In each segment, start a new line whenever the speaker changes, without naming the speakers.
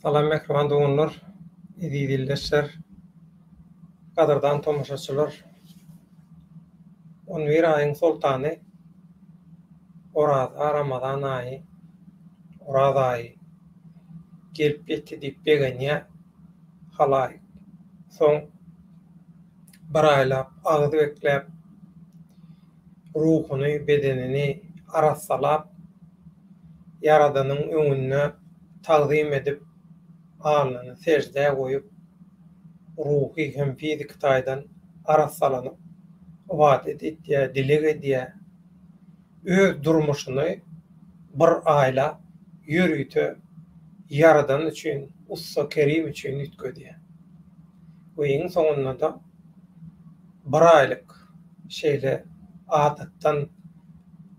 Salam mähriban doganlar, eziz ildeşler, gadyrdan tomaşaçylar. On bir aýyň soltany Oraza, Ramazan aýy, Oraz aýy gelip ýetdi diýip begenýär halaýyk. Soň bir aýlap agyz bekläp, ruhuny, bedenini arassalap, Ýaradanyň öňünde tagzym edip, alnyny seždä goýup, ruhy hem fiziki taýdan arassalanyp, ybadat etýär, dileg edýär. Öz durmuşyny bir aýlap ýörite Ýaradan üçin, Ussa Kerim üçin üýtgedýär. We iň soňunda-da bir aýlyk şeýle adatdan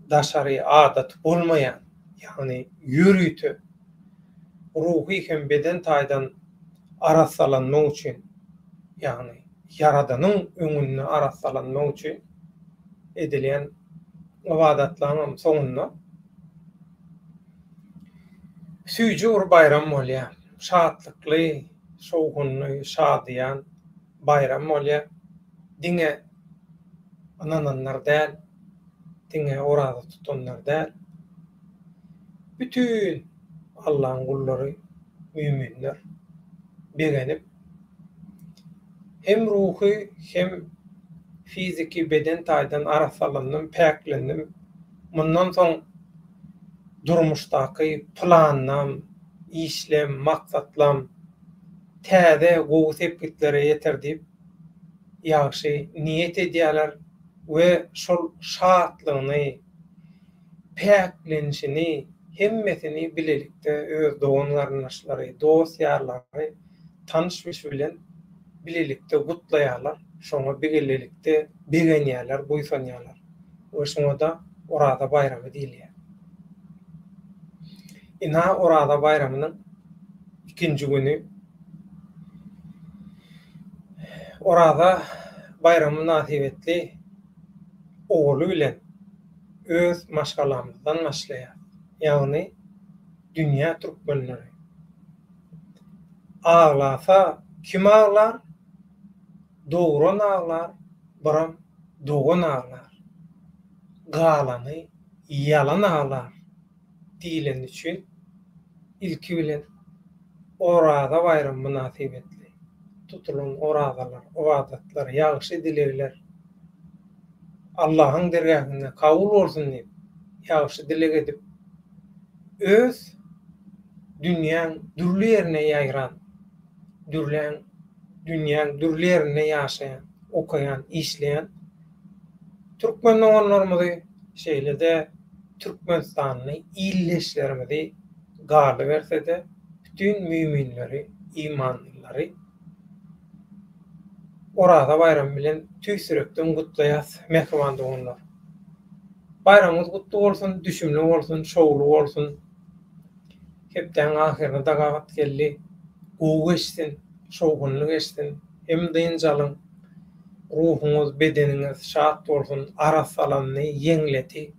daşary, adaty bolmaýan, ýagny ýörite ruhy hem beden taýdan arassalanmak üçin, ýagny Ýaradanyň öňünde arassalanmak üçin edilýän ybadatlaryňam soňunda süýji bir baýram bolýar. Şatlykly, şowhunly, şadyýan baýram bolýar. Diňe ynananlar däl, diňe oraza tutanlar däl, bütin Allaň gullary, müminler begenip, hem ruhy, hem fiziki beden taýdan arassalandym, päklendim. Mundan soň durmuşdaky planlam, işlem, maksatlam täze gowy sepgitlere ýeter diýip, ýagşy niýet edýärler we şol şatlygyny, päklenişini hemmesini bilelikde öz dogan-garyndaşlary, dost-ýarlary, tanyş-bilişi bilen bilelikde gutlaýarlar, şoňa bilelikde begenýärler, buýsanýarlar we şoňa-da Oraza baýramy diýilýär. Ynha Oraza baýramynyň ikinji güni Oraza baýramy mynasybetli owaly bilen öz maşgalamyzdan başlaýas. Ýagny dünýä türkmenleri. Aglasa kim aglar? Dogran aglar, biram dogan aglar. Galany ýalan aglar diýleni üçin ilki bilen Oraza baýramy mynasybetli tutulan orazalar, ybadatlar, ýagşy dilegler Allahyň dergähinde kabul bolsun diýip, ýagşy dileg edip, öz dünýäň dürli ýerine ýaýran, dürläň dünýäň dürli ýerinde ýaşaýan, okaýan, işleýän türkmen doganlarymyzy, şeýle-de türkmenistanly ildeşlerimizi galyberse-de, bütin müminleri, imanlylary Oraza baýramy bilen tüýs ýürekden gutlaýas, mähriban doganlar! Baýramyňyz gutly bolsun, düşümli bolsun, şowly bolsun! Hepdäň ahyryna-da gabat geldi. Gowy geçsin, şowhunly geçsin. Hem dynç alyň, ruhuňyz, bedeniňiz şat bolsun, arassalandy, ýeňledi.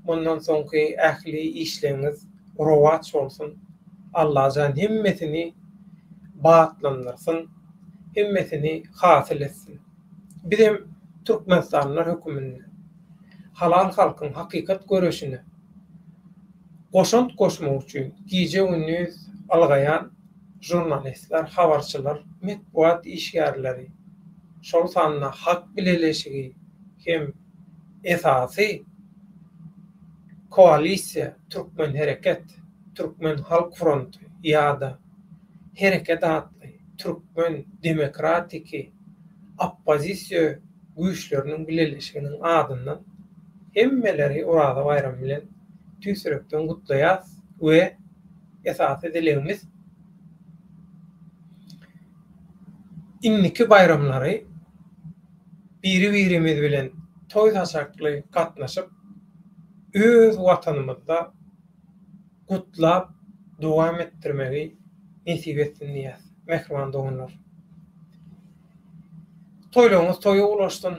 Mundan soňky ähli işleňiz rowaç bolsun. Allajan hemmesini batlandyrsyn, hemmesini hasyl etsin. Bizem türkmenistanlylar höküminde halal halkyň hakykat göreşine goşant goşmak üçin gije-gündiz ylgaýan žurnalistler, habarçylar, metbugat işgärleri, şol sanda Halk bileleşigi hem esasy koalisiýa Türkmenhereket, Türkmen halk fronty ýa-da Hereket atly türkmen demokratiki oppozisiýa güýçleriniň bileleşiginiň adyndan hemmeleri Oraza baýramy bilen tüýs ýürekden gutlaýas we esasy dilegimiz indiki baýramlary biri-birimiz bilen toý saçakly gatnaşyp öz Watanymyzda gutlap dowam etdirmegi nesip etsin diýýäs, mähriban doganlar. Toýlaryňyz toýa ulaşsyn,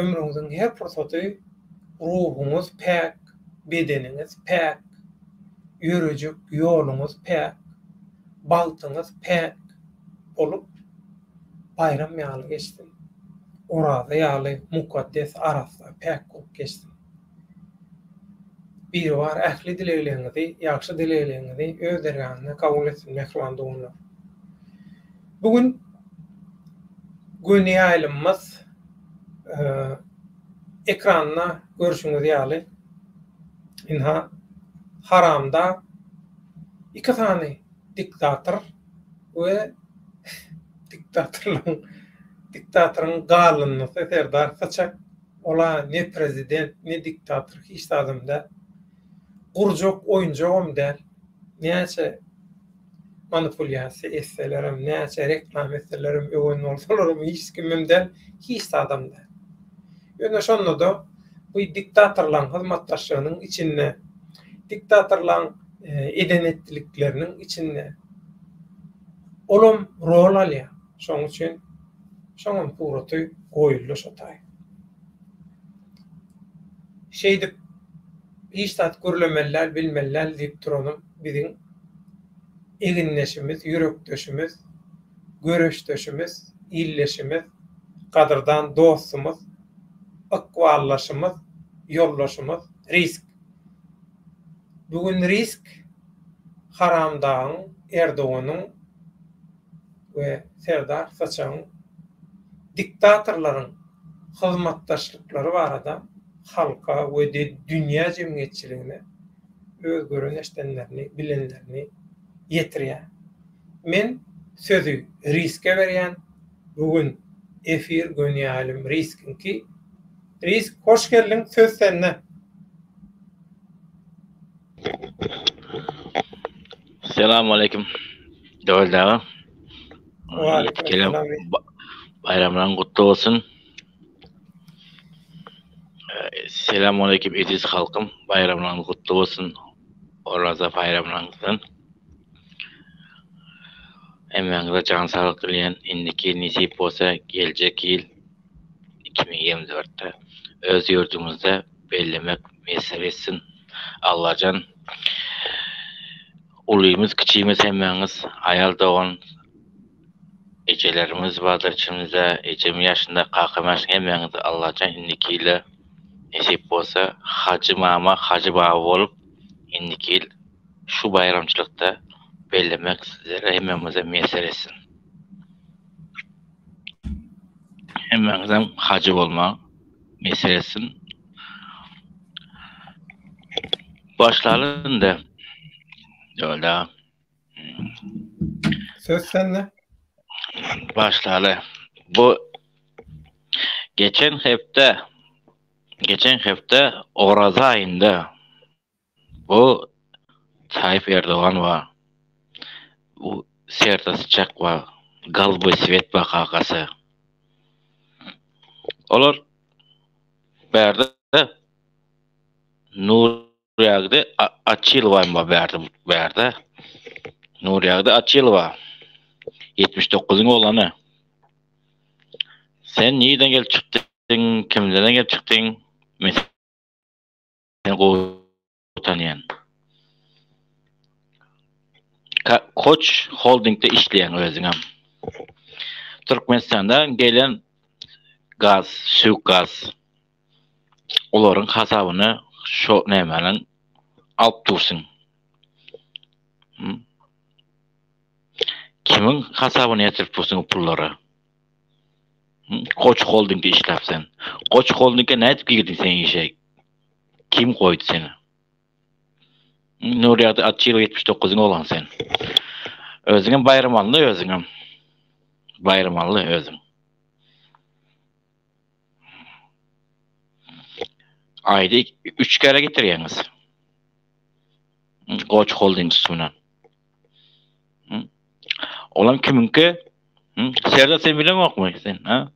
ömrüňiziň her pursaty ruhuňyz päk, bedeniňiz päk, ýörejek ýoluňyz päk. Bagtyňyz päk bolup, baýram ýaly geçsin. Oraza ýaly mukaddes, arassa, päk bolup geçsin. Biribar ähli dilegleriňizi, ýagşy dilegleriňizi öz dergahynda kabul etsin, mähriban doganlar. Bu gün göni ýaýlymymyz ekranda görşüňiz ýaly, ynha, Haramdag Iki sany diktator we diktatorlaryň diktatoryň galyndysy Serdar Syçak ola ne prezident ne diktator hiç zadam däl. Gurjak oýunjagam däl. Näçe manipulýasiýa etselerem, näçe reklama etselerem, öwen bolsalaram hiç kimem däl, hiç zadam däl. Ýöne şonda-da bu diktatorlaryň hyzmatdaşlygynyň içinde, diktatorlaryň eden-etdilikleriniň içinde olam rol alýar. Şonuň üçin şoňam suraty goýuldy şo taý. Şeýdip hiç zat gürlemeli däl, bilmeli däl diýip duranym biziň egindeşimiz, ýürekdeşimiz, göreşdeşimiz, ildeşimiz, gadyrdan dostumyz, ykbaldaşymyz, ýoldaşymyz Risk. Bu gün Risk Haramdagyň, Erdoganyň we Serdar Saçagyň diktatorlaryň hyzmatdaşlyklary barada halka we dünýä jemgyýetçiligine öz gören-eşdenlerini, bilenlerini ýetirýär. Men sözi Riske berýän, bu gün efir göni ýaýlym Riskiňki. Risk hoş geldiň söz sende.
Selam aleyküm. Döwlet aga.
Waleýkim
Baýramlaryň gutly bolsun. Selam aleyküm eziz halkym. Baýramlaryňyz gutly bolsun. Oraza baýramlaryňyzdan. Hemmäňize jan saglyk dileýän. Indiki ýyl nesip bolsa geljek ýyl 2024-de öz ýurdumyzda bellemek miýesser etsin. Allajan ulymyz kiçimiz hemmäňiz aýal dogan ejelerimiz bardyr içimizde ejem ýaşynda kakam ýaşynda hemmäňizi Allajan indiki ýyla nesip bolsa hajy mama hajy baba bolup indiki ýyl şu baýramçylykda bellemek sizlere hemmämize miýesser etsin. Hemmäňizem hajy bolmak miýesser etsin. Başlaly indi. Ýolda.
Söz sende.
Başlaly. Bu geçen hepde geçen hepde Oraza aýynda Bu Taýyp Erdogan bar. Bu Serdar Syçak bar. Golubой svet bar kakasy. Olar bärde Nurýagdy Açylowa hem bar bärde bärde. Nurýagdy Açylowa 79-yň oglany. Sen nirden gelip çykdyň, kimlerden gelip çykdyň? Men seni gowy tanýan. Koç Holdingde işleýäň özüňem. Türkmenistandan gelen gaz, suwuk gaz olaryň hasabyny şo nämäniň alyp dursuň. Kimiň hasabyna ýatyrып dursuň o pullary? Koç Holdingde işläp sen. Koç Holding'e nädip girdiň sen işe? Kim goýdy seni? Nurýagdy Atçyýewa 79-yň oglan sen. Özüňem Baýramally özüňem. Baýramally özüň. Aýda 3 kere getirýäňiz. Goç Holding üstünden. Olam kimiňki? Serdar sen bileňokmy sen, ha?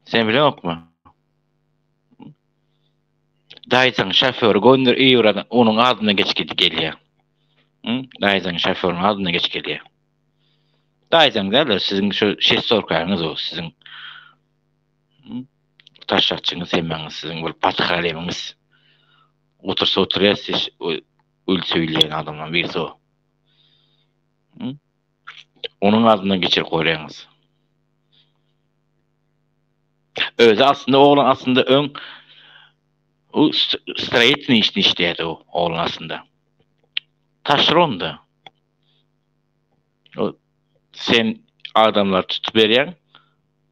Sen bileňokmy? Daýzaň şoföri gönder Iwran onuň adyndan geç gelýär. Daýzaň şoförüniň adyndan geç gelýär. Daýzaň däl, siziň şu şestorkaňyz o, siziň taşakçyňyz hemmäňiz siziň bir pathalemiňiz. Otursa oturýar, siz öl söýülýän adamlaryň birisi o. Onuň adyndan geçirip goýraýyňyz. Özi aslynda oglan aslynda öň u stroitelnyý işini işleýärdi o oglan aslynda. Taşeronda. O sen adamlar tutup berýäň.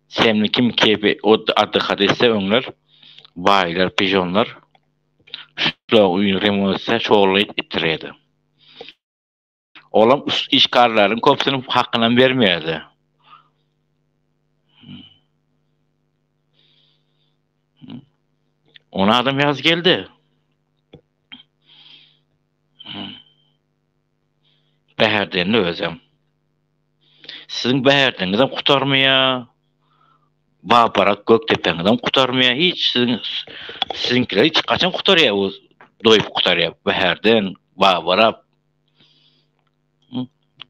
Sen kim keýpi otdyhat etse öňler baýlar, pijonlar şular öýüni remont etse şoly etdirýärdi. Olam işgärleriň köpüsiniň hakynam bermeýärdi. Ona adam ýaz geldi. Bäherdenli özem. Siziň Bäherdeňizem gutarmaýar. Babarak Gökdepäňizem gutarmaýar. Hiç siziň siziňkiler hiç haçan gutarýar o doýup gutarýar. Bäherden, Babarap,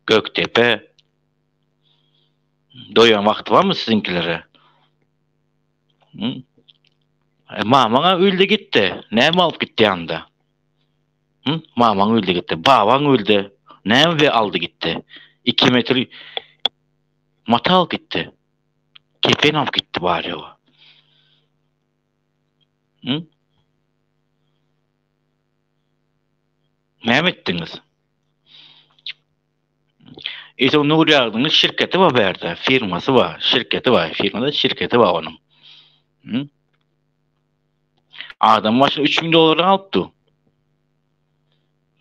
Gökdepe. Doýan wagty barmy siziňkilere? E, mamaň öldi gitdi. Näme alyp gitdi ýanynda? Hı? Mamaň öldi gitdi. Babaň öldi. Näme be aldy gitdi? 2 metr mata alyp gitdi. Kepen alyp gitdi bari o. Hı? Näme etdiňiz? Eýse Nurýagdyň şirketi bar bärde, firmasy bar, şirketi bar, firmada şirketi bar onuň. Hı? Adam başyna 3000 dollardan alypdy.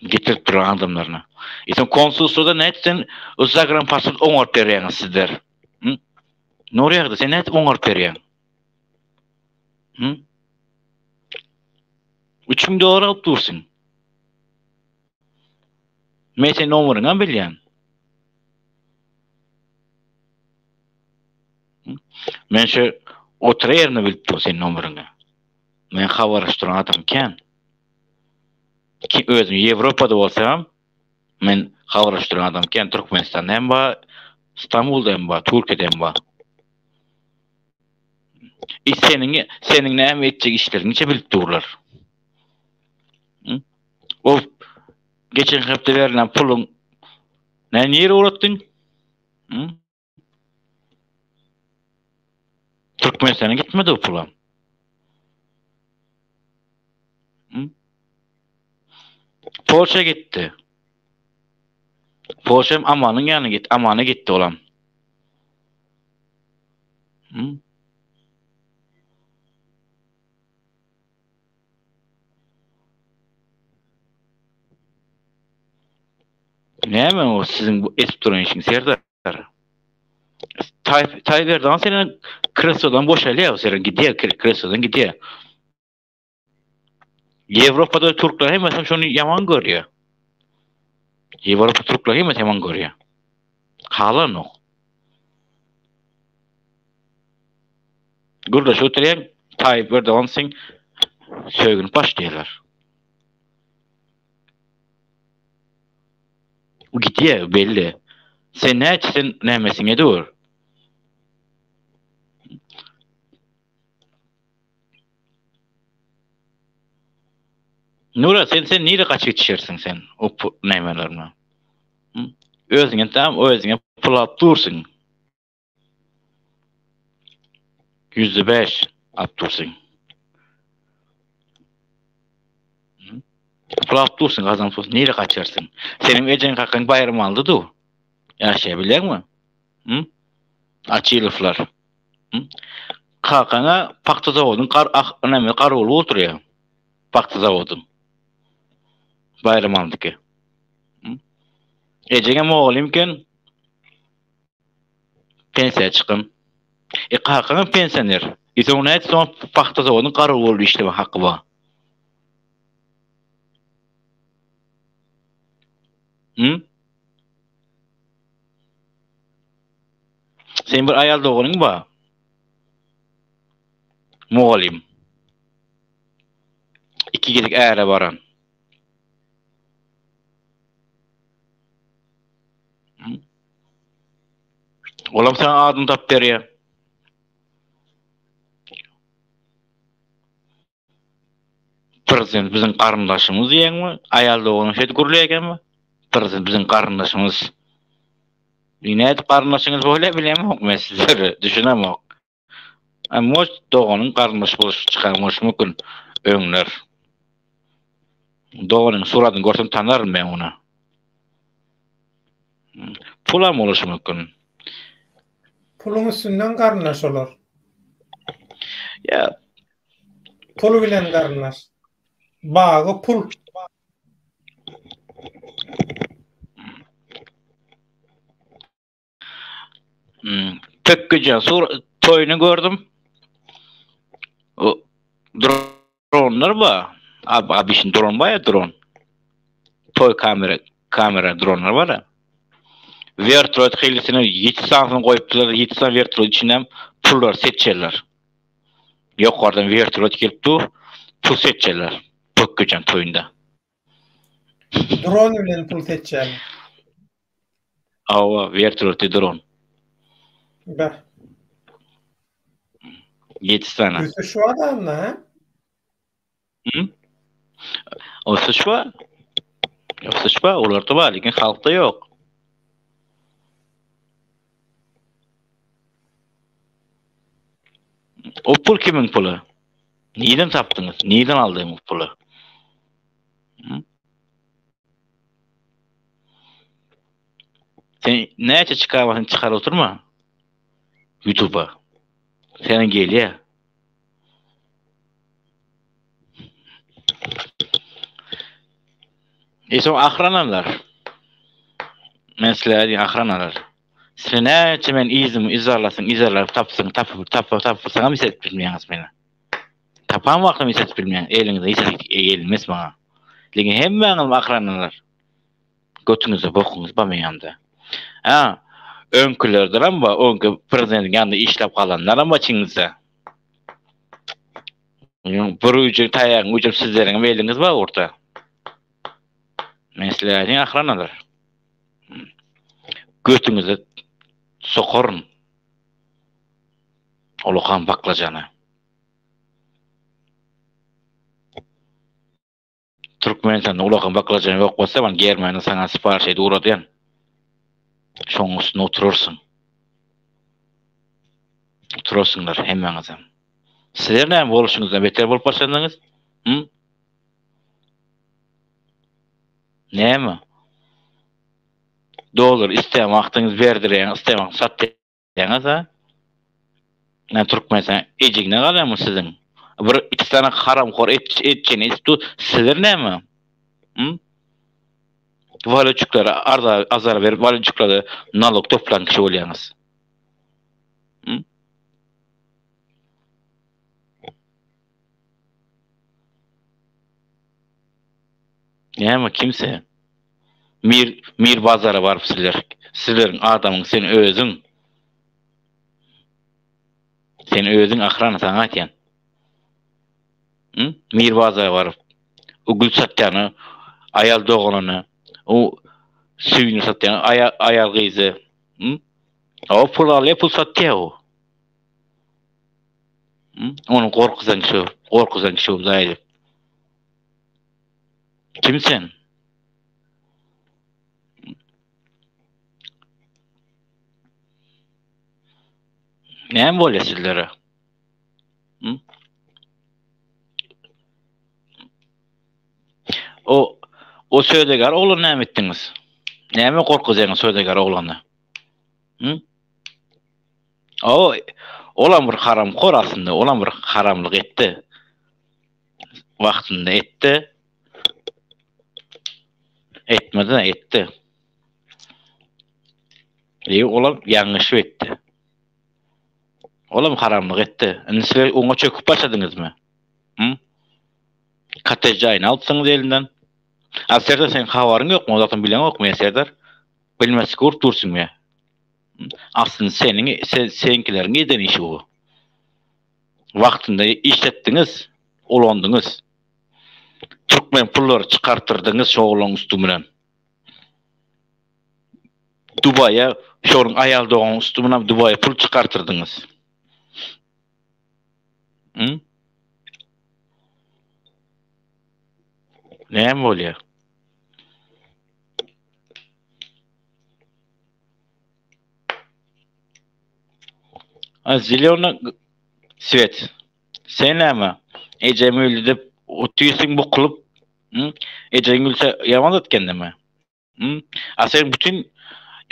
Getirip duran adamlaryna. Eýse konsulstwoda nätden o zagranpasport oňaryp berýäňiz sizler? Hı? Nurýagdy sen nädip oňaryp berýäň? Hı? 3000 dollar alyp dursuň. Men seň nomeryňam bilýän. Men şu otura ýerinde bilip dur seň nomeryňy. Men habarlaşyp duran adam kän. Ki özüm Ýewropada bolsam, men habarlaşyp duran adam kän Türkmenistanda hem bar, Stambulda hem bar, Türkiýede hem bar. E seniň seniň näme etjek işleriňi bilip durlar. O geçen hepde berlen puluň ne nirä ugratdyň? Hı? Türkmenistana gitmedi o pulam. Hı? Polşa gitdi. Polşa hem Amanyň ýanyna gitdi. Amana gitdi olam. Hı? Näme o siziň bu edip duran işiň Serdar? Tayyip Tayyip Erdoğan seni kreslodan boşalýar, seni gidýär, kreslodan gidýär. Ýewropada türkler hemmesi şony ýaman görýär. Ýewropa türkler hemmesi ýaman görýär. Halanok. Gürleşip oturýaň, Tayyip Erdogan sen sögünip başlaýarlar. Gidýär belli. Sen näçe sen nämesiňe dur. Nura sen sen nire gaçyp ýetişersiň sen o nämelerine? Özüňe tam özüňe pul alyp dursuň. %5 alyp dursuň. Pul alyp dursuň, gazanyp dursuň. Nire gaçarsyň? Seniň ejeň kakaň baýram aldy du. Ýaşaýa bilýäňmi? Hı? Açylowlar. Hı? Kakaňa pagta zawodyň gar ah näme garawuly bolup durýar. Pagta zawodyň. Baýram aldyky. Hı? Ejeňem mugallym eken. Pensiýa çykyn. E kakaňam pensioner. E soň nädip soň pagta zawodyň garawuly bolup işleme haky bar? Hı? Seň bir aýal doganyň bar. Mugallym. Iki gezek äre baran. Olam saňa adyny tapyp berýär. Prezident biziň garyndaşymyz diýýäňmi? Aýal doganyň şeýdip gürleýär ekenmi? Prezident biziň garyndaşymyz. Nädip garyndaşyňyz bolýar bilemok men sizlere düşünemok. Может doganyň garyndaş boluş çykan bolşy mümkin öňler. Doganyň suratyny görsem tanaryn men ony. Pulam boluşy mümkin.
Puluň üstünden garyndaş olar.
Ýa.
Pul bilen garyndaş. Bagy pul.
Hmm. Pökgüje sur toýuny gördüm. O dronlar ba. Ab abişin dron ba ya dron. Toý kamera kamera dronlar bar ya. Vertolyot hilisini 7 sanysyny goýupdylar. 7 sany vertolyot içinden pullar seçýärler. Ýokardan vertolyot gelip dur, pul seçýärler. Pökgüjen toýunda.
Dron bilen pul seçýärler.
Hawa, wertolýotly dron.
Beh.
7 sany.
Ösüş bar da ha?
Hı? Ösüş bar. Ösüş bar, olarda bar, lekin halkda ýok. O pul kimiň puly? Nireden tapdyňyz? Nireden aldyňyz puly? Hı? Sen näçe çykarmasyny çykar oturma. YouTube'a. Sana gelýär. E soň ahranalar. Men sizlere diýen ahranalar. Size näçe men yzymy yzarlasyň, yzarlap tapsyň, tapyp, tapyp, tapypsaňam hiç edip bilmeýäňiz meni. Tapan wagtym hiç edip bilmeýän, eliňize hiç gelmez maňa. Lekin hemmäňiz ahranalar. Götüňizde bokuňyz bar meň ýanymda. Ha, öňkülerdenem bar, öňki prezidentiň ýanynda işläp galanlaram bar içiňizde. Bir ujy taýagyň ujy sizleriňem eliňiz bar orta. Men sizlere aýdýan ahranalar. Götüňize sokaryn. Ulakan baklajany. Türkmenistanda ulakan baklajan ýok bolsa ben Germaniýa saňa sipariş edip ugradýan. Şoň üstünde oturarsyň. Oturarsyňlar hemmäňizem. Sizler näme boluşyňyzdan beter bolup başladyňyz? Hı? Näme? Dollar isleýän wagtyňyz berdirýäň, isleýän wagtyňyz satýaň. Ýaňa-da Näme Türkmenistan ejigine galýarmy siziň? Bir iki sany haramhor et etjegini edip dur. Sizler näme? Hı? Walütçiklere arza azar berip walütçiklere nalog toplan kişi bolýaňyz. Hı? Näme kimse? Mir Mir bazara baryp sizler sizleriň adamyň sen özüň. Sen özüň ahrana saňa aýtýan. Hı? Mir bazara baryp o gül satýany aýal doganyny o süýüni satýan aýal aýal gyzy. Hı? O pul alýar pul satýar o. Hı? Ony gorkuzan kişi gorkuzan kişi zaýa edip. Kim sen? Näme bolýar sizlere? Hı? O o söwdagär oglany näme etdiňiz? Näme gorkuzýaňyz söwdagär oglany? Hı? O olam bir haramhor aslynda, olam bir haramlyk etdi. Wagtynda etdi. Etmedi, etdi. Eý, olam ýalňyşyp etdi. Olam haramlyk etdi. Indi sizler oňa çöküp başladyňyzmy? Hı? Kottej jaýyny alypsyňyz elinden. A Serdar seň habaryň ýokmy? O zatdan bileňokmy ýa Serdar? Bilmeslik urup dursuň ýa. Aslynda seniň sen, seňkileriň eden işi bu. Wagtynda işletdiňiz, ulandyňyz. Türkmen pullary çykartdyrdyňyz şo oglan üsti bilen. Dubaýa şonuň aýal doganyň üsti bilen Dubaýa pul çykartdyrdyňyz. Hı? Näme bolýar? Zelýony svet. Sen näme? Ejem öldi diýip otyrsyň bukulyp. Ejeň ölse ýaman zat ekendimi? A sen bütün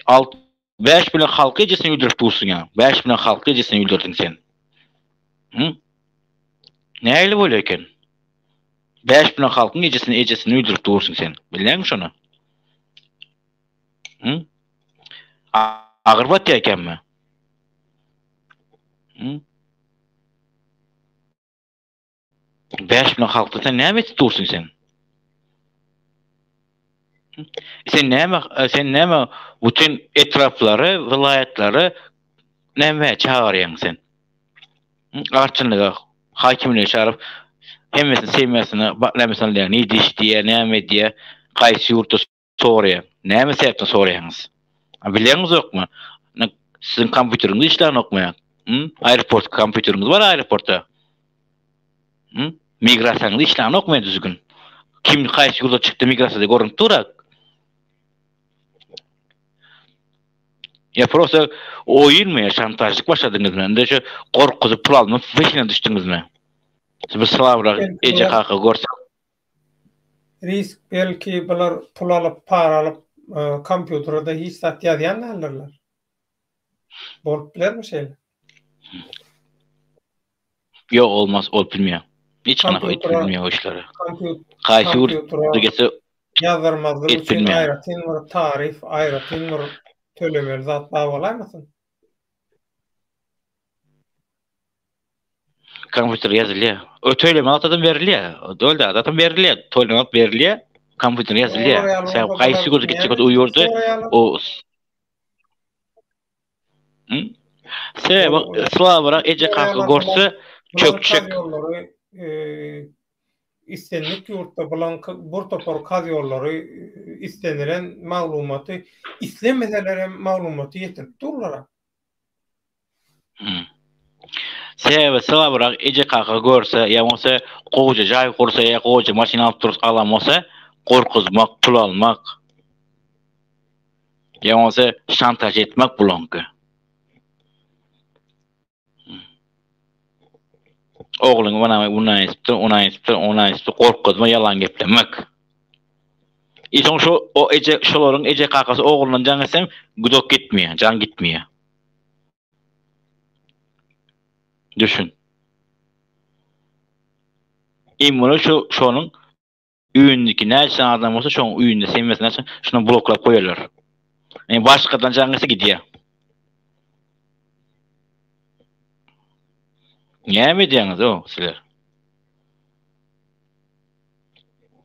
alt 5 million halky ejesini öldürip dursuň ýa. 5 million halky ejesini öldürdiň sen. Hı? Nähili bolýar eken? 5 million halkyň ejesini ejesini öldürip dursuň sen. Bilýäňmi şony? Hı? Agyr batýar ekenmi? Hı? 5 million halkda sen näme etip dursuň sen? Sen näme sen näme bütün etraplary, welaýatlary näme çagyrýaň sen? Arçynlyga hakimligi çagyryp hemmesini semýasyny nämesini alýaň, ne diş diýýär, näme edýär, haýsy ýurtda soraýar. Näme sebäpden soraýaňyz? Bileňizokmy? Siziň kompýuteriňiz işlänokmy? Hm? Aeroport kompýuteriňiz bar aeroportda. Hm? Migrasiýaňyz işlänokmy düzgün? Kim haýsy ýurda çykdy migrasiýada görünip dur. Ýa prosta oýunmy ýa şantažlyk başladyňyzmy? Indi şu gorkuzyp pul almak peşine düşdüňizmi? Siz bir slabrak eje kaka görse
Risk belki bular pul alyp para alyp kompýuterede hiç zat ýazýan däldirler. Bolup bilermi şeýle?
Ýok olmaz olup bilmeýär. Hiç gana etip bilmeýär o işleri. Haýsy ýurtda getse
ýazdyrmazlyk üçin aýratyn bir tarif, aýratyn bir tölemeli zat bar bolaýmasyn?
Kompýuter ýazylýar. O tölemeli adam berilýär. Döl de adam berilýär. Tölemeli berilýär. Kompýuter ýazylýar. Sen haýsy ýurda gitjek o ýurda o Sebäbi Slawra eje kaka görse çökjek.
Islendik ýurtda bulan bir topar kazýollary islenilen maglumaty islemeseler hem maglumaty ýetirip durlar.
Sebäbi Slawra eje kaka görse ýa bolmasa gowja jaý gursa ýa gowja maşyn alyp dursa alan bolsa gorkuzmak, pul almak. Ýa bolmasa şantaž etmek bulaňky. Ogluňy bana buna etipdir, ona etipdir, ona etipdir, gorkuzma, ýalan geplemek. I soň şu o eje şolaryň eje kakasy oglundan jaň etsem, gudok gitmeýär, jaň gitmeýär. Düşün. Immuny şu şonuň Öýündeki näçe sany adam bolsa şoň öýünde semýasy näçe şuny bloklap goýarlar. Yani başgadan jaň gelse gidýär. Näme edýäňiz o sizler?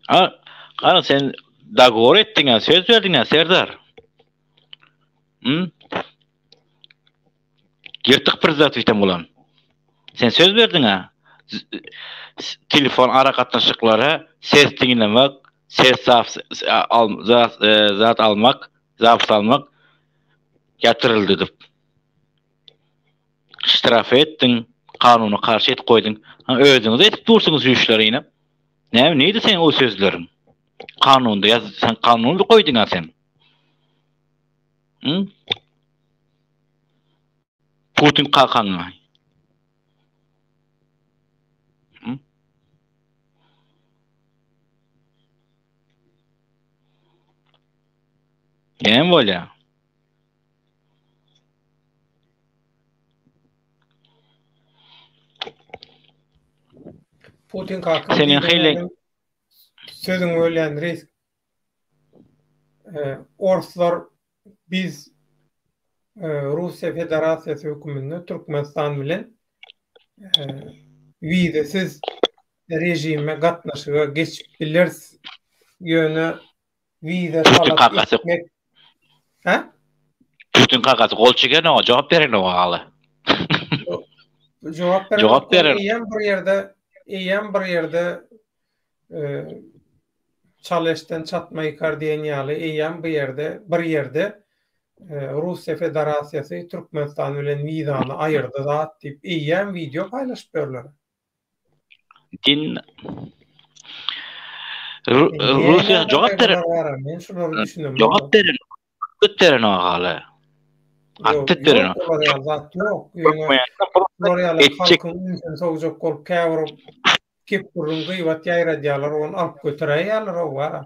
A, gara sen dogovor etdiň söz berdiň Serdar. Hı? Ýyrtyk prezidentlikden bolan. Sen söz berdiň-ä. Telefon aragatnaşyklary, ses diňlemek, ses zat almak, zapis almak ýatyryldy diýip. Ştraf etdiň, kanuna garşy edip goýduň. Özüňiz edip dursuňyz şu işleri ine. Näme, nirde seň o sözleriň? Kanunda ýaz, sen kanuny goýduň-a sen. Hı? Putin kakaňa. Hı? Näme bolýar?
Putin kakaň. Seniň hili sözüň bölýän reis. Orslar biz Russiýa Federasiýasy höküminde Türkmenistan bilen wizasiz režime gatnaşyga geçip bileris. Ýöne wiza
talap etmek Hä? Putin kakasy gol çeken oňa jogap beren oňa haly.
Jogap beren. Jogap beren. Eýýäm bir ýerde, eýýäm bir ýerde Çal eşden çatma ýykar diýen ýaly eýýäm bu ýerde bir ýerde Russiýa Federasiýasy Türkmenistan bilen wizany aýyrdy zat diýip eýýäm wideo paýlaşyp ýörler.
Din Russiýa jogap berer.
Men şulary düşünemok.
Jogap berer. Jogap berenok hala. Atdyt berenok.
Ýok, olar ýaly zat ýok. Ýöne olar ýaly halkyň ünsüni sowjak bolup käbir gep gürrüň gybat ýaýradýarlar, ony alyp göteräýýärler o bara.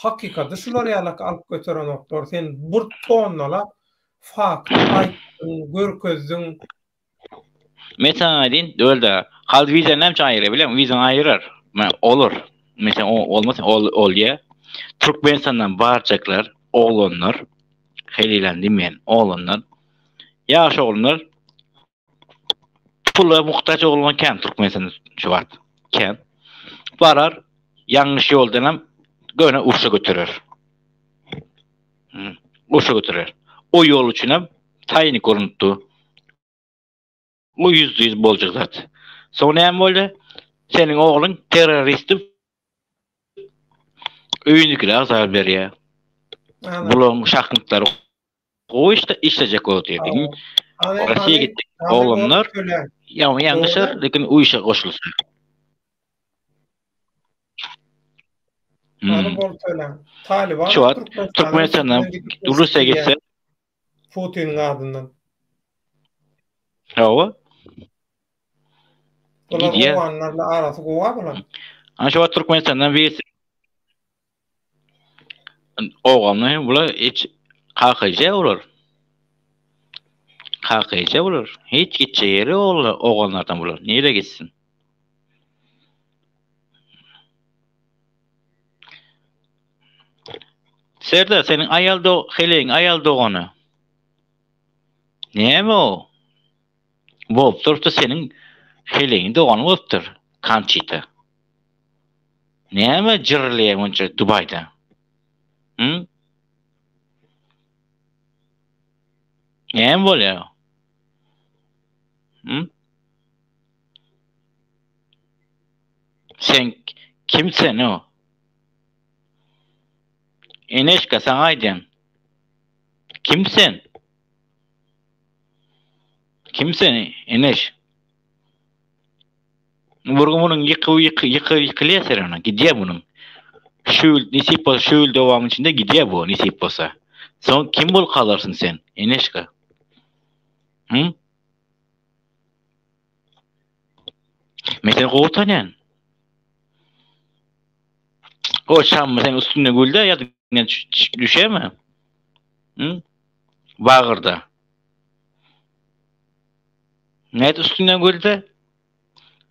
Hakykady şular ýalak alyp göterenoklar. Sen bir tonnalap fakt aýtdyň, görkezdiň.
Men saňa aýdyn, döl-de, hal wiza näme üçin aýyrýar bilýäňmi? Wizany aýyrar. Men olar. Meselem, olmasa ol olýa. Türkmenistandan barjaklar, oglanlar, helilen diýmeýän, oglanlar. Ýaş oglanlar pula muhtaç oglan kän Türkmenistanda şu wagt. Kän. Barar, ýalňyş ýoldan hem göne urşa göterer. Urşa göterer. O ýol üçin hem taýyn görünipdi. Bu 100% boljak zat. Soň näme boldy? Seniň ogluň terrorist öýündikilere azar berýär. Bularyň şahmatlary gowy işte işlejek bolup diýdi. Russiýa gitdik oglanlar. Ýa ýalňyşar, lekin u işe goşulsa.
Hany bol töläň. Talyban
Şu wagt Türkmenistandan Russiýa gitse
Putiniň adyndan.
Hawa.
Bular owganlarla arasy gowa bular.
Ana şu wagt Türkmenistandan birisi Owganlar hem bular hiç KKJ olar. KKJ bular. Hiç gitjek ýeri ýok owganlardan bular. Nirä gitsin? Serdar seniň aýal do heleýiň aýal dogany. Näme o? Bolup durupdyr seniň heleýiň dogany bolupdyr Kançita. Näme jyrlaýaň munça Dubaýda? Hı? Näme bolýar? Hı? Sen kim sen o? Eneşka saňa aýdýan. Kim sen? Kim sen Eneş? Bir gün munuň ýyky ýyky ýyky ýykylýar serana gidýär munuň. Şu ýyl nesip bolsa şu ýyl dowamyň içinde gidýär bu nesip bolsa. Soň kim bolup galarsyň sen Eneşka? Hı? Men seni gowy tanýan. O şammy sen üstünde gülde ýa düşeme? Hı? Bagyrda. Nädip üstünden güldi?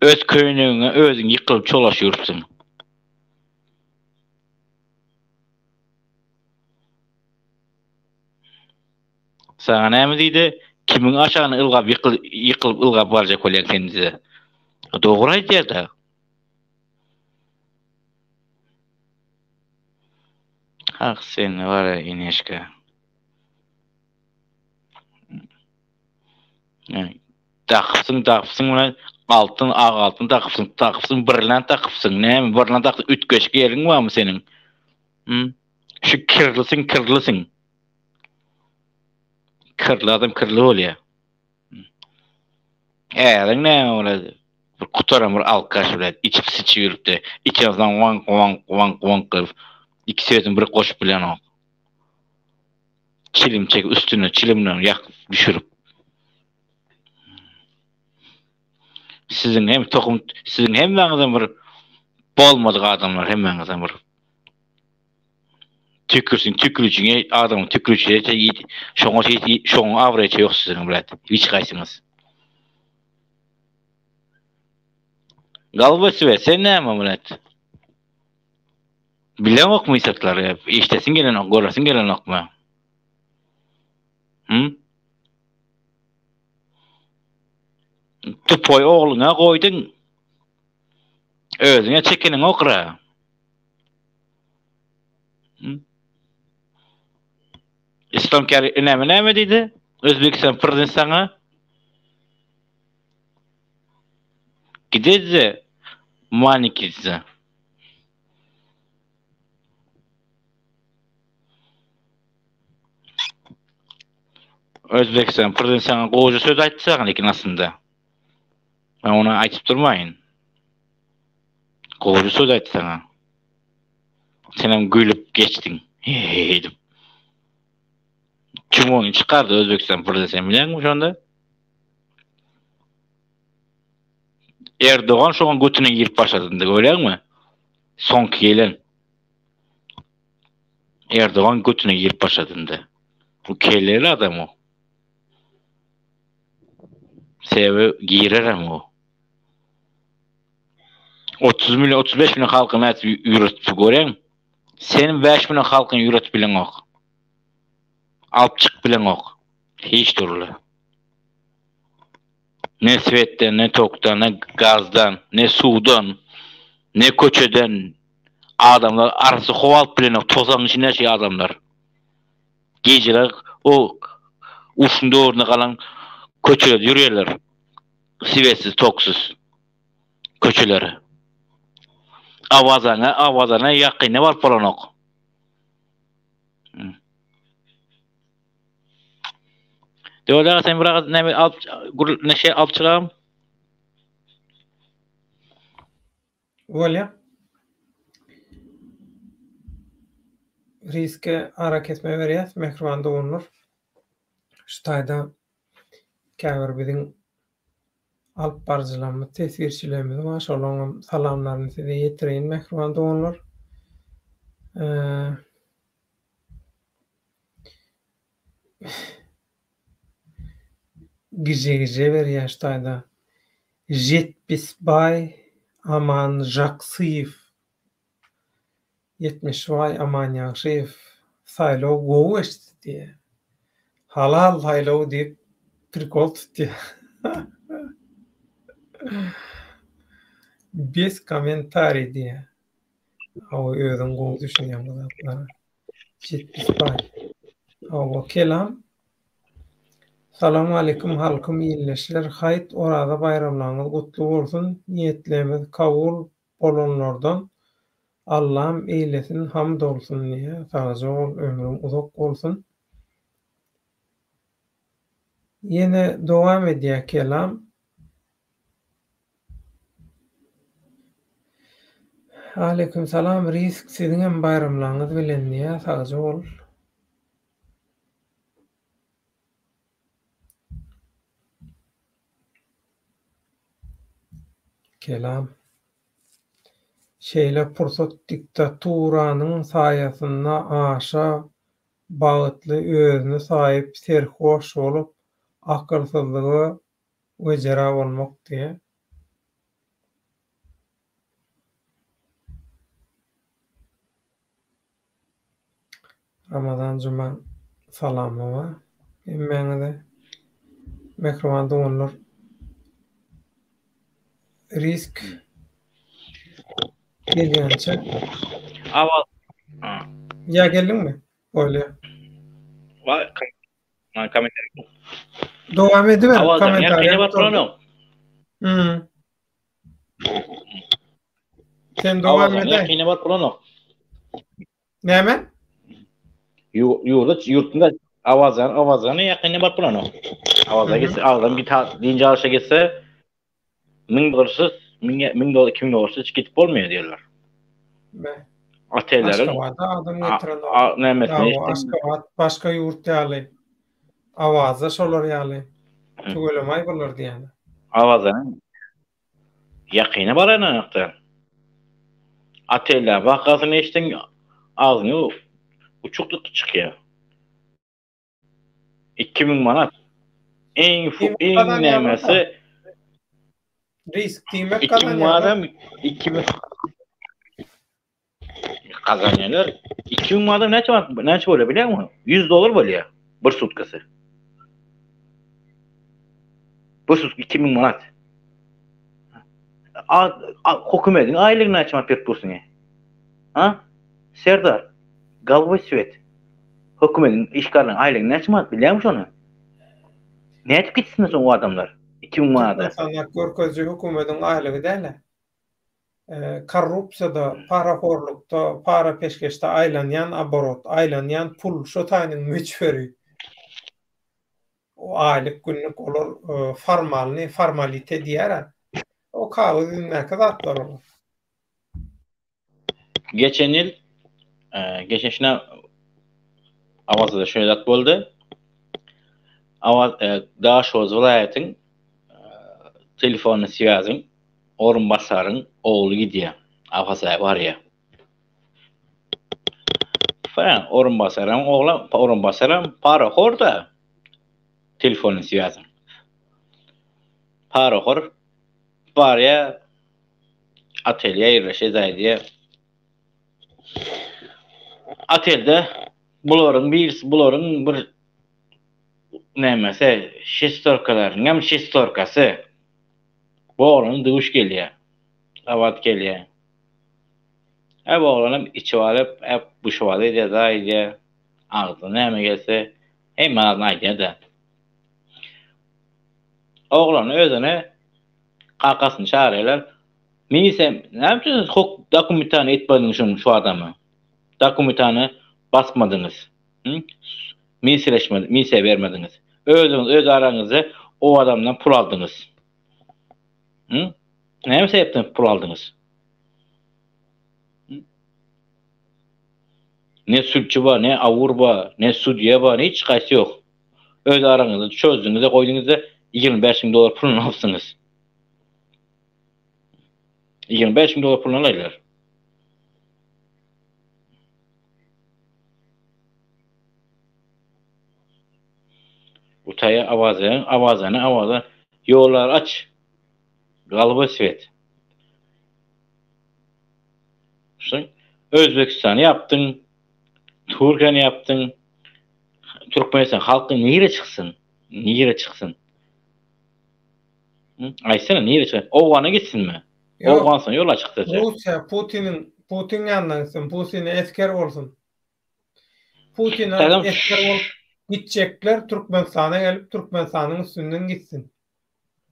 Öz köýnegiňe özüň ýykylyp çolaşyp ýörüpsiň. Saňa näme diýdi? Kimiň aşagyna ylgap ýykyl ýykylyp ylgap barjak bolýaň sen diýdi. Dogry aýdýar-da. Ah sen bar Ineşka. Dakypsyň, dakypsyň muny altyn, ak altyn dakypsyň, dakypsyň, brilliant dakypsyň. Näme brilliant daksyň, üýtgeşik ýeriň barmy seniň? Hı? Şu kirlisiň, kirlisiň. Kirli adam kirli bolýar. Äriň näme bolýar? Bir gutaran bir alkaş bilen içip sıçyp ýörüpdi. Içensoň waňk waňk waňk waňk gylyp iki sözüni bir goşup bilenok. Çilim çekip üstüne çilimden ýakyp düşürip. Siziň hem tohum siziň hemmäňizem bir bolmadyk adamlar hemmäňizem bir tükürsün tükürüjiňe adamyň tükürüji şoňa şoňa abraýça ýok siziň brat hiç haýsyňyz. Galba siwe sen näme brat? Bileňokmy satlary? Eşdesiň gelenok, göresiň gelenokmy? Hı? Tupoý ogluňa goýduň. Özüňe çekeniň okra. Hı? Islam Kari näme näme diýdi? Özbekistan prezident saňa Gidedze Manikidze. Özbekistan prezident saňa gowja söz aýtdy saňa lekin aslynda. Men ony aýtyp durmaýyn. Gowja söz aýtdy saňa. Senem gülüp geçdiň. He he diýip. Çmony çykardy Özbegistan prezidenti sen bilýäňmi şonda? Erdogan şoňa götüne girip başlady indi görýäňmi? Soňky gelen. Erdogan götüne girip başlady indi. Bu kelleli adam o. Sebäbi girerem o. 30 milyon 35 milyon halkyny nädip ýüretip görýäň? Sen 5 milyon halkyny ýüretip bileňok. Alyp çykyp bileňok. Hiç dürli. Ne svetden, ne tokdan, ne gazdan, ne suwdan, ne köçeden adamlar arasy howa alyp bilenok. Tozagyň içinde ýaşaýar adamlar. Gijeler o urşuň döwründe galan köçelerde ýürýärler. Svetsiz, toksuz köçeleri. Awazana, Awazana ýakyna baryp bolanok. Döwlet aga sen biraz näme alyp gür neşe alyp çykam.
Bolýa. Riske arakesme berýäs mähriban doganlar. Şu taýda käbir biziň alyp baryjylarymyz, teswirçilerimiz bar. Şolaryňam salamlaryny size ýetireýin mähriban doganlar. Gije-gije berýär şu taýda. Jetpisbaý Amanžaksyýew, Ýetmişbaý Amanýagşyýew saýlaw gowy geçdi diýýär. Halal saýlaw diýip prikol tutýar. Bez kommentariý diýýär. Hawa özüň gowy düşünýäň bu zatlara. Jetpisbaý. Hawa kelam. Salam aleýkum halkym ildeşler haýyt oraza baýramlaryňyz gutly bolsun niýetlerimiz kabul bolanlardan Allam eýlesin hamd olsun diýýä sagja bol ömrüň uzak bolsun. Ýene dowam edýä kelam. Aleýkum salam Risk siziňem baýramlaryňyz bilen diýýä sagja bol. Kelam. Şeýle pursat diktaturanyň saýasynda aşa bagytly özüni saýyp serhoş bolup akylsyzlyga wejera bolmak diýýär. Ramazan Juma salamy bar hemmäňize. Mähriban doganlar. Risk gelýänçä.
Awal.
Ýa geldiňmi? Bolýa.
Man kommentariý.
Dowam ediber.
Kommentariý. Hmm.
Sen dowam et.
Ýakynda baryp bolanok.
Näme?
Ýurda ýurtunda Awazan Awazany ýakynda baryp bolanok. Awaza gitse, adam git dynç alşa gitse 1000 dollarsyz, 1000 dollar, 2000 dollarsyz gidip bolmaýar diýerler.
Be.
Otelleriň
Aşgabada adam getirenok.
Nämesini
Aşgabat başga ýurt ýaly. Awaza şolar ýaly. Tüwelemaý bular diýýän.
Awazanyň ýakyna baraýanakda otelde bakasyny eşitseň agzyňa uçuklyk çykýar. 2000 manat. Iň iň nämesi
risk diýmek
2000 manadam 2000 Gazanýarlar. 2000 manat näçe manat näçe bolýar bilýäňmi? 100 dollar bolýar bir sutkasy. Bir sutka 2000 manat. A, a hökümetiň aýlygy näçe manat berip dursuň? Ha? Serdar, galwy svet. Hökümetiň işgärleriniň aýlygy näçe manat bilýäňmi şony? Nädip gitsin soň o adamlar 2000 manada?
Türkmenistanda görkeziji hökümetiň aýlygy däl-ä. Korrupsiýada, parahorlukda, para-peşgeşde aýlanýan oborot, aýlanýan pul şo taýynyň möçberi. O aýlyk, günlük olar formalny, formalite diýýär-ä. O kagyz ýüzündäki zatlar olar.
Geçen ýyl, geçen şine Awazada şeýle zat boldy. Awaz Daşoguz welaýatyň telefonny swýazyň orunbasaryň ogly gidýär. Awaza barýar. Fä, orunbasaryň ogly, orunbasaram parahor-da. Telefonny swýazyň. Parahor barýar, otelýe ýerleşýär, zaýdýar. Otelde bularyň birisi, bularyň bir nämesi, şestorkalarynyňam şestorkasy. Bu oglana duş gelýär. Gabat gelýär. Hä bu oglanam içip alyp, hä buşuwaly edýär, zaý edýär. Agzyna näme gelse, hemme zadyny aýdýar-da. Oglany özüne kakasyny çagyrýarlar. Milisem, näme üçin siz huk dokumentany etmediňiz şuň şu adama? Dokumentany basmadyňyz. Hı? Milisileşmedi, milisiýa bermediňiz. Özüňiz öz araňyzda o adamdan pul aldyňyz. Hı? Näme sebäpden pul aldyňyz? Hı? Ne sudçy bar, ne awur bar, ne sudýa bar, hiç haýsy ýok. Öz araňyzda çözdüňiz-de goýduňyz-da 25 müň dollar puluny alypsyňyz. 25 müň dollar puluny alaýlar. Utaýa awazaň awazany awaza ýollar aç. Galba svet. Şuň Özbekistany ýapdyň, Türkiýäni ýapdyň. Türkmenistan halky nire çyksyn? Nire çyksyn? Aýtsana nire çyksyn? Owgana gitsinmi? Owganystan ýol açyk size.
Russiýa Putiniň Putin ýanyna gitsin, Putine esger bolsun. Putine esger bolup gitjekler Türkmenistana gelip Türkmenistanyň üstünden gitsin.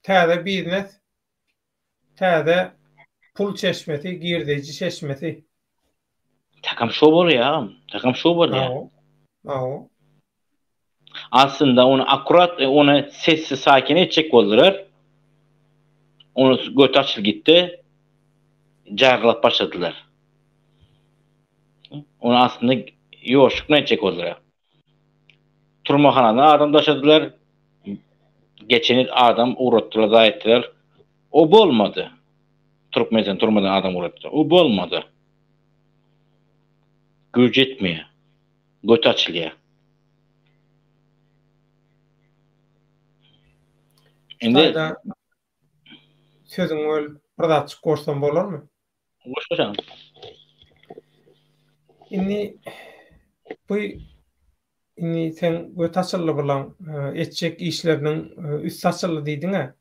Täze biznes, täze pul çeşmesi, girdeýji çeşmesi.
Takam şo bolýar agam. Takam şo bolýar.
Hawa.
Aslynda ony akkurat e, ony sessiz sakin etjek boldular. Ony göti açyl gitdi. Jargylap başladylar. Ony aslynda ýoşuk bilen etjek boldular. Turmahanadan adam daşadylar. Geçen ýyl adam ugratdylar, zaý etdiler. O bolmady. Türkmenistan turmadan adam ugratdylar. O bolmady. Güýç etmeýär. Göt açylýar.
Indi sözüňi bölüp bir zatjyk goşsam bolarmy?
Goşmasaň.
Indi bu indi sen göt açyldy bulaň etjek işleriniň üsti açyldy diýdiň-ä.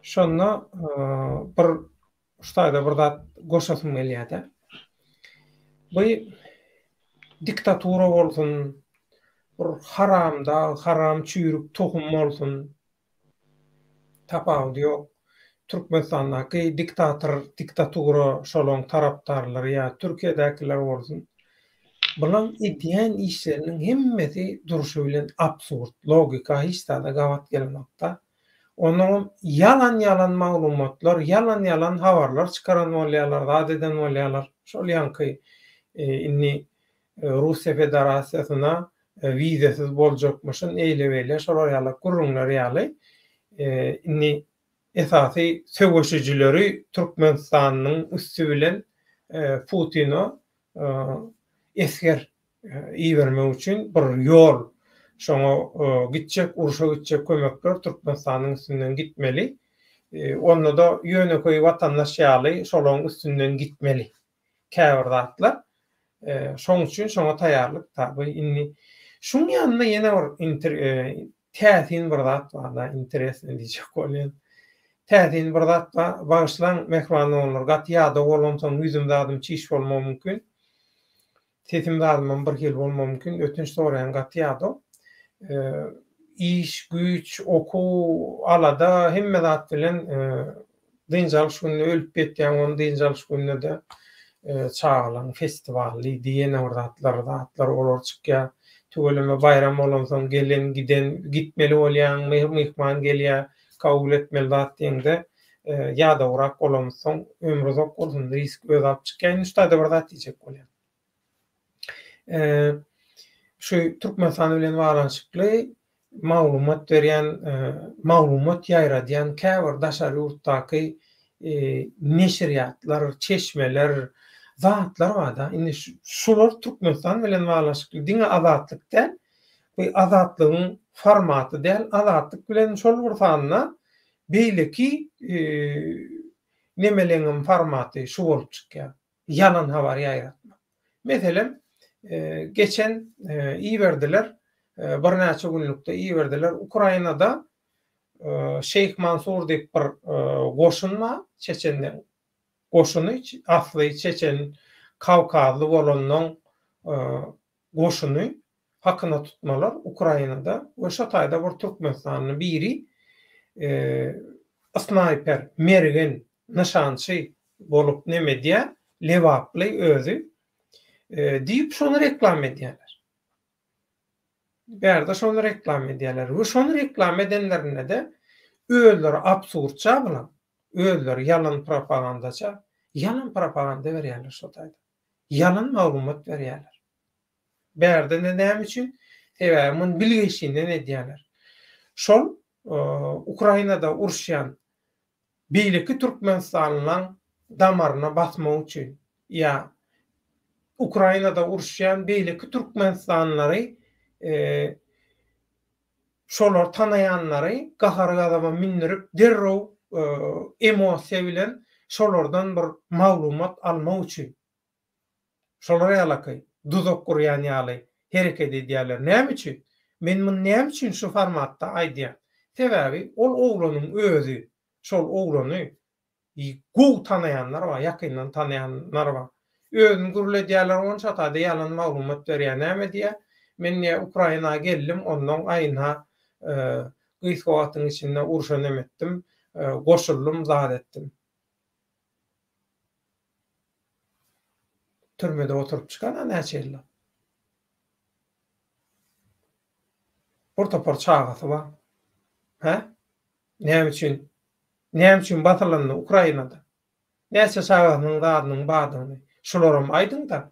Şonda bir şu taýda bir zat goşasym gelýär-de. Bu diktatura bolsun, bir haramdag, haram çüýrük tohum bolsun, Tapawudy ýok. Türkmenistandaky diktator, diktatura şolaň tarapdarlary ýa Türkiýedäkiler bolsun, bulaň edýän işleriniň hemmesi durşy bilen absurd, logika hiç zada gabat gelenokda. Onnoňam ýalan-ýalan maglumatlar, ýalan-ýalan habarlar çykaran bolýarlar, zat eden bolýarlar. Şol ýaňky indi Russiýa Federasiýasyna wizasiz boljakmyşyn, eýle-beýle şolar ýaly gürrüňler ýaly. Indi esasy söweşijileri Türkmenistanyň üsti bilen Putine esger ibermek üçin bir ýol, şoňa gitjek, urşa gitjek kömekler Türkmenistanyň üstünden gitmeli. Onda-da ýönekeý watandaş ýaly şolaryň üstünden gitmeli. käbir zatlar. Şoň üçin şoňa taýýarlyk taby. Indi şuň ýanynda ýene bir inter täsin bir zat bar-da, interesny diýjek bolýan. Täsin bir zat bar. Bagyşlaň, mähriban doganlar, gaty ýadaw bolamsoň ýüzüm zadym çiş bolmagy mümkin. Sesim zadymam bir hili bolmagy mümkin. Ötünç soraýan gaty ýadaw. Iş, güýç, okuw, alada hemme zat bilen Dynç alyş gününe ölüp ýetýäň, ony dynç alyş gününe-de çagalaryň festiwaly diýen bir zatlar, zatlar olar çykýar. Tüweleme baýram bolansoň gelen, giden, gitmeli bolýaň, myhman gelýär, kabul etmeli zat diýeňde ýadawrak bolamyzsoň ömri uzak bolsun, risk özi alyp çykýar. Indi şu taýda bir zat diýjek bolýan. Şu Türkmenistan bilen baglanyşykly maglumat berýän, maglumat ýaýradýan käbir daşary ýurtdaky neşirýatlar, çeşmeler, zatlar bar-da. Indi şular Türkmenistan bilen baglanyşykly diňe Azatlyk däl, bu Azatlygyň formaty däl, Azatlyk bilen şol bir sanda beýleki nemeleňem formaty şu bolup çykýar. Ýalan habar ýaýratmak. Meselem, geçen iberdiler, birnäçe günlükde iberdiler, Ukrainada Şeýh Mansur diýip bir goşun bar, çeçenleň goşuny, asly çeçen, kawkazly bolanlaň goşuny hakyna tutmalar Ukrainada we şo taýda bir türkmenistanly biri snaýper, mergen, nyşançy bolup neme edýär, lebaply özi diýip şony reklama edýärler. Bärde şony reklama edýärler we şony reklama edenlerinde-de özleri absurdça bulan, özleri ýalan propagandaça, ýalan propaganda berýärler şo taýda. Ýalan maglumat berýärler. Bärde-de näme üçin? Sebäbi muny bilgeşinden edýärler. Şol Ukrainada uruşýan beýleki türkmenistanlylaň damaryna basmak üçin ýa Ukrainada uruşýan beýleki türkmenistanlylary şolary tanaýanlary gahar-gazaba mündürip derrew emosiýa bilen şolardan bir maglumat almak üçin Şolar ýalaky duzak gurýan ýaly hereket edýärler. Näme üçin? Men muny näme üçin şu formatda aýdýan? Sebäbi ol oglanyň özi, şol oglany gowy tanaýanlar bar, ýakyndan tanaýanlar bar. Özüni gürledýärler onça tada ýalan maglumat berýär. Näme diýýär? Men diýýär Ukraina geldim, onnoň aýynha gysga wagtyň içinde urşa neme etdim, goşuldym, zat etdim. Türmede oturyp çykan-a näçe ýyllap. Bir topar çagasy bar. Hä? Näme üçin? Näme üçin basylandy Ukrainada? Näçe çagasynyň zadynyň bardygyny şularam aýdyň-da.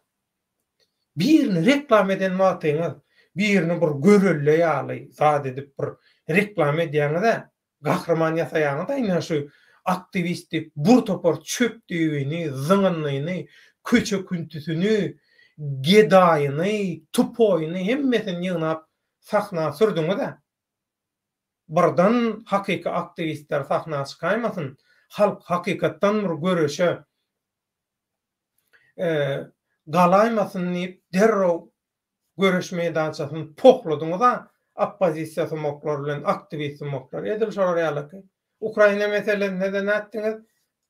Birini reklama eden wagtyňyz, birini bir görelde ýaly zat edip bir reklama edýäňiz-ä. Gahryman ýasaýaňyz-a ine şu aktiwist diýip bur topar çöp düýbini, zyňyndyny, köçe küntüsini, gedaýyny, tupoýyny hemmesini ýygnap sahna sürdüňiz-ä. Birden hakyky aktiwistler sahna çykaýmasyn, halk hakykatdan bir göreşe galaýmasyn diýip derrew göreş meýdançasyny pohladyňyz-a oppozisiýa sumaklar bilen aktiwist sumaklar edil şolar ýalyky. Ukraina meselesinde-de nätdiňiz?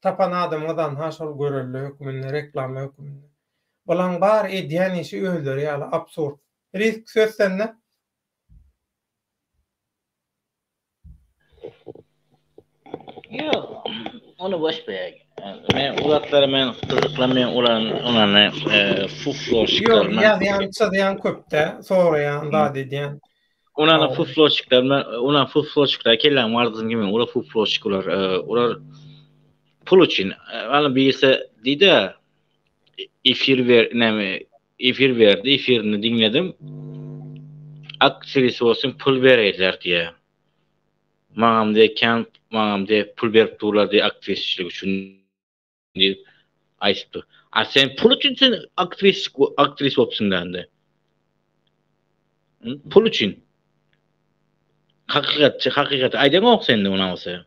Tapan adamyňyz anha şol görelde höküminde, reklama höküminde. Bulaň bar edýän işi özleri ýaly absurd. Risk söz sende.
Ýok, ony boş ber. Men o zatlara men gyzyklanmaýan ulan onany fufloşikler.
Ýok, ýazýan, çyzýan köpde, soraýan, zat edýän.
Onany fufloşikler, ona fufloşikler kelläm bardyň kimi, olar fufloşik olar, olar pul üçin. Ana birisi diýdi, efir ber, näme, efir berdi, efirini diňledim. Aktrisa bolsun pul bereýler diýýär. Maňam diýýär, kän maňam diýýär, pul berip durlar diýýär aktrisçilik üçin diýip aýdypdyr. A sen pul üçin sen aktris aktris bolupsyň da indi. Pul üçin. Hakykatçy, hakykaty aýdaňok sen indi ondan bolsa.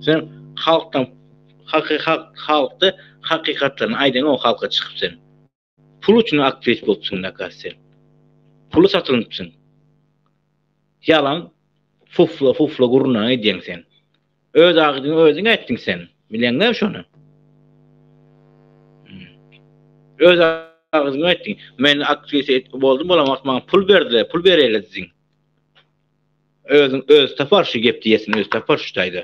Sen halkdan haky halk halkda hakykatlaryny aýdaňok halka çykyp sen. Pul üçin aktrisa bolupsyň nakas sen. Puly satynypsyň. Ýalan fufla fufla gurnaň edýäň sen. Öz agzyňa özüň aýtdyň sen. Bileňdämi şony? Öz agzyňa aýtdyň. Men aktrisa boldum bolan wagt maňa pul berdiler, pul bererler diýdiň. Özüň öz tapar şu gep diýesin, öz tapar şu taýda.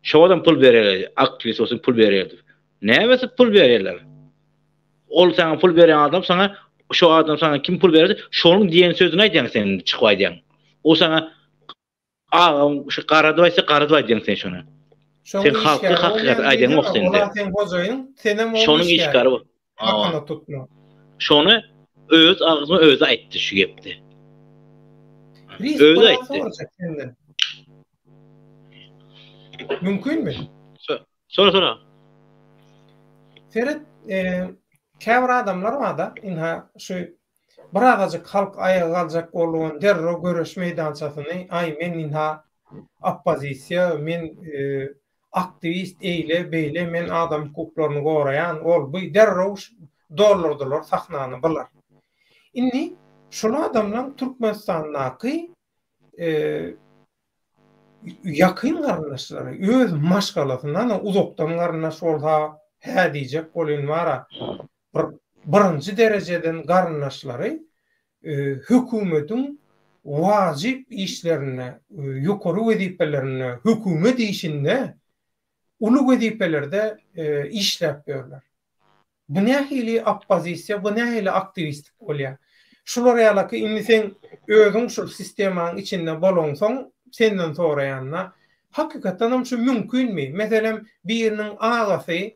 Şowadam pul bererler, aktrisa bolsun pul bererler. Nämesi pul bererler? Ol saňa pul beren adam saňa şo adam saňa kim pul berdi, şonuň diýen sözüni aýdýaň sen çykyp aýdýaň. O saňa agam şu garadyp aýtsa garadyp aýdýaň sen şony.
Şoň
Sen halky
işgäri
hakykaty
bolýan
aýdaňok
diýsene,
sende.
ola seň hojaýyň, senem oň
Şonuň
işgäri.
işgäri bol.
Hakyna tutma.
Şony öz agzyna özi aýtdy şu gepdi.
Özi aýtdy. Mümkinmi?
Sora sora.
Seret, e, käbir adamlar barda, ynha şu birazajyk halk aýaga galjak boldugan derrew göreş meýdançasyny, aý men ynha oppozisiýa, men e, aktiwist eýle beýle men adam hukuklaryny goraýan ol bu derrew doldurdylar sahnany bular. Indi şul adamlaň Türkmenistandaky e, ýakyn garyndaşlary, öz maşgalasyndan uzakdan garyndaş bolsa, hä diýjek bolýan bara, bir birinji derejeden garyndaşlary hökümetiň wajyp işlerinde, ýokary wezipelerinde, hökümet işinde uly wezipelerde işläp ýörler. Bu nähili oppozisiýa, bu nähili aktiwistlik bolýar? Şular ýalaky indi sen özüň şul sistemanyň içinde bolaňsoň senden soraýanda, hakykatdanam şu mümkinmi? Meselem, biriniň agasy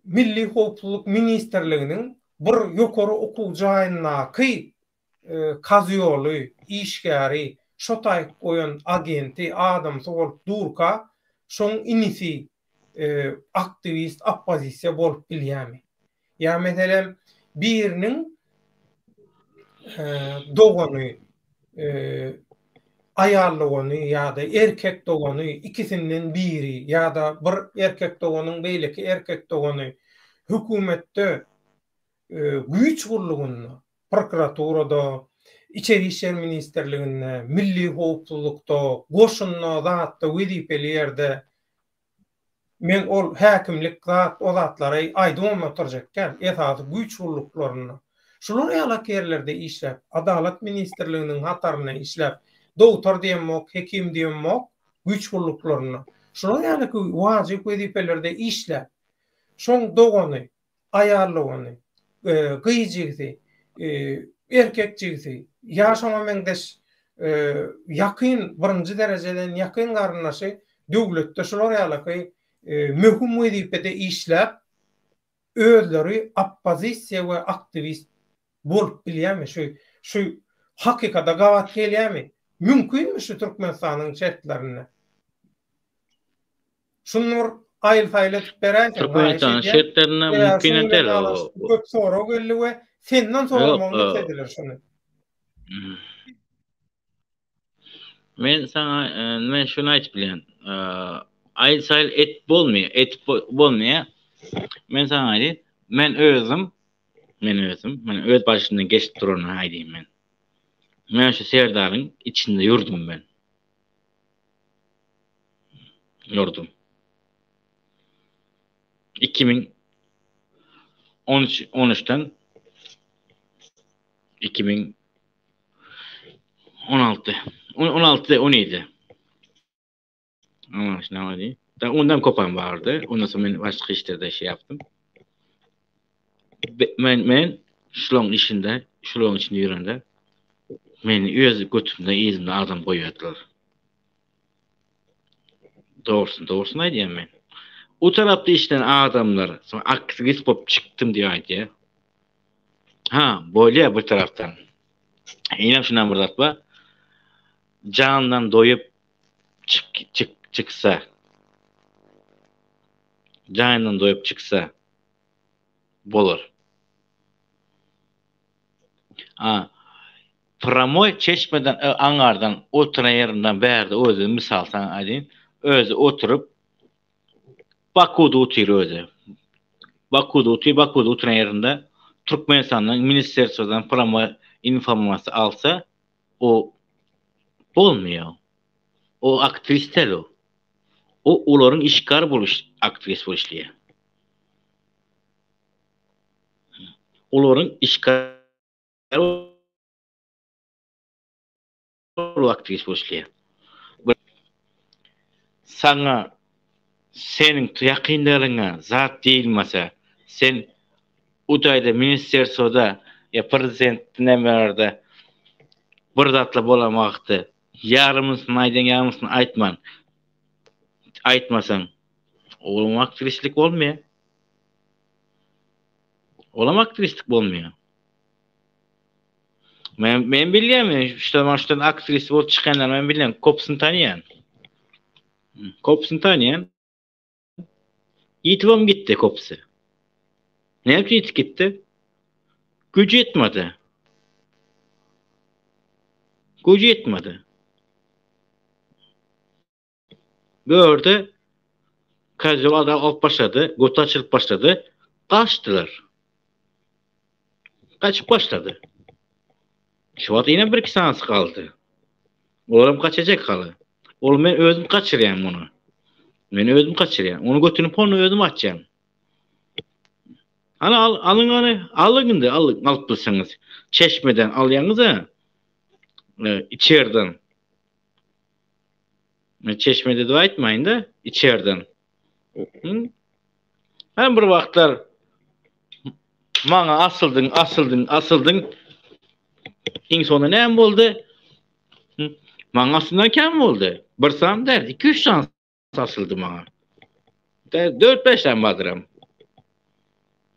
Milli howpsuzlyk ministrliginiň bir ýokary okuw jaýyndaky kazýoly, işgäri, şo taýyk goýan agenti, adamsy bolup durka, şoň inisi aktiwist, oppozisiýa bolup bilýärmi? Ýa meselem, biriniň dogany, aýal dogany ýa-da erkek dogany ikisinden biri ýa-da bir erkek doganyň beýleki erkek dogany hökümetde güýç gullugynda, prokuraturada, Içeri işler ministrliginde, milli howpsuzlykda, goşunda zatda wezipeli ýerde Men ol häkimlik zat o zatlary aýdybam oturjak däl, esasy güýç gulluklarynda. Şular ýalak ýerlerde işläp, Adalat ministrliginiň hatarynda işläp, dogtor diýemok, hekim diýemok, güýç gulluklarynda. Şular ýaly wajyp wezipelerde işläp, şoň dogany, aýal dogany, gyz jigisi, erkek jigisi ýa şoňa meňzeş ýakyn, birinji derejeden ýakyn garyndaşy döwletde şular ýalyky möhüm wezipede işläp, özleri oppozisiýa we aktiwist bolup bilýärmi? Şu şu hakykata gabat gelýärmi? Mümkinmi şu Türkmenistanyň şertlerinde? Şuny bir aýyl-saýyl edip beräýseň, haýyş
Türkmenistanyň
edýän.
şertlerinde
Sebäbi
mümkin
şunuň bilen
däl.
baglanyşykly köp sorag geldi we senden
Ýok,
soramagymy islediler şuny.
Men saňa men şuny aýdyp bilýän. Aýyl-saýyl et bolmaýar, etip bolmaýar. Men saňa aýdaýyn, men özüm, men özüm, men öz başymdan geçip duranyny aýdaýyn men. Men şu Serdaryň içinde ýürdüm men. Ýordum. 2013 13-den 2016 16 17 Ama işte ne Da ondan kopan vardı. Ondan sonra men başka işlerde şey yaptım. Men men şulaň işinde, şulaň içinde ýörende meni öz götümde yzymda adam goýýardylar. Dogrusyny dogrusyny aýdýan men. O tarapda işlän adamlar soň aktiwist bolup çykdym diýip aýdýar. Ha, bolýar bir tarapdan. Ýene şundan bir zat bar. Jandan doýup çyk çyk çyksa. Jandan doýup çyksa bolar. A Pramoý çeşmeden aňardan oturan ýerinden bärde özi mysal saňa aýdaýyn özi oturyp Bakuda otyr özi. Bakuda otyr Bakuda oturan ýerinde Türkmenistandan ministerstwodan pramoý informasiýa alsa o bolmaýar. O aktris däl o. O olaryň işgary bolup aktris bolup işleýär. Olaryň işgary bolup aktiwist bolup işleýär. Saňa seniň ýakynlaryňa zat diýilmese, sen udaýda ministerstwoda ýa prezident nämelerde bir zatlar bolan wagty ýarymysyny aýdýaň ýarymysyny aýtman aýtmasaň ol aktiwistlik bolmaýar. Olam aktrislik bolmaýar. Men men bilýän men şudan başdan aktris bolup çykanlary men bilýän, kopsini tanýan. Kopsini tanýan. Ýitibem gitdi kopsy. Näme üçin ýitip gitdi? Güýji ýetmedi. Güýji ýetmedi. Bu ýerde kozýol adam alyp başlady, göti açylyp başlady, gaçdylar. Gaçyp başlady. Şu wagt ýene bir-iki sanysy galdy. Olaram gaçajak haly. Ol men özüm gaçyrýan muny. Men özüm gaçyrýan. Onu götüni pony özüm açýan. Hany al, alyň hany, alyň indi, alyň, alyp bilseňiz. Çeşmeden alýaňyz-a. E, içerden. Men çeşmede diýip aýtmaýyn-da, içerden. Hem bir wagtlar maňa asyldyň, asyldyň, asyldyň. Iň soňunda näme boldy? Maňa aslynda kän boldy. Bir san däl, 2-3 san asyldy maňa. 4-5 san bardyram.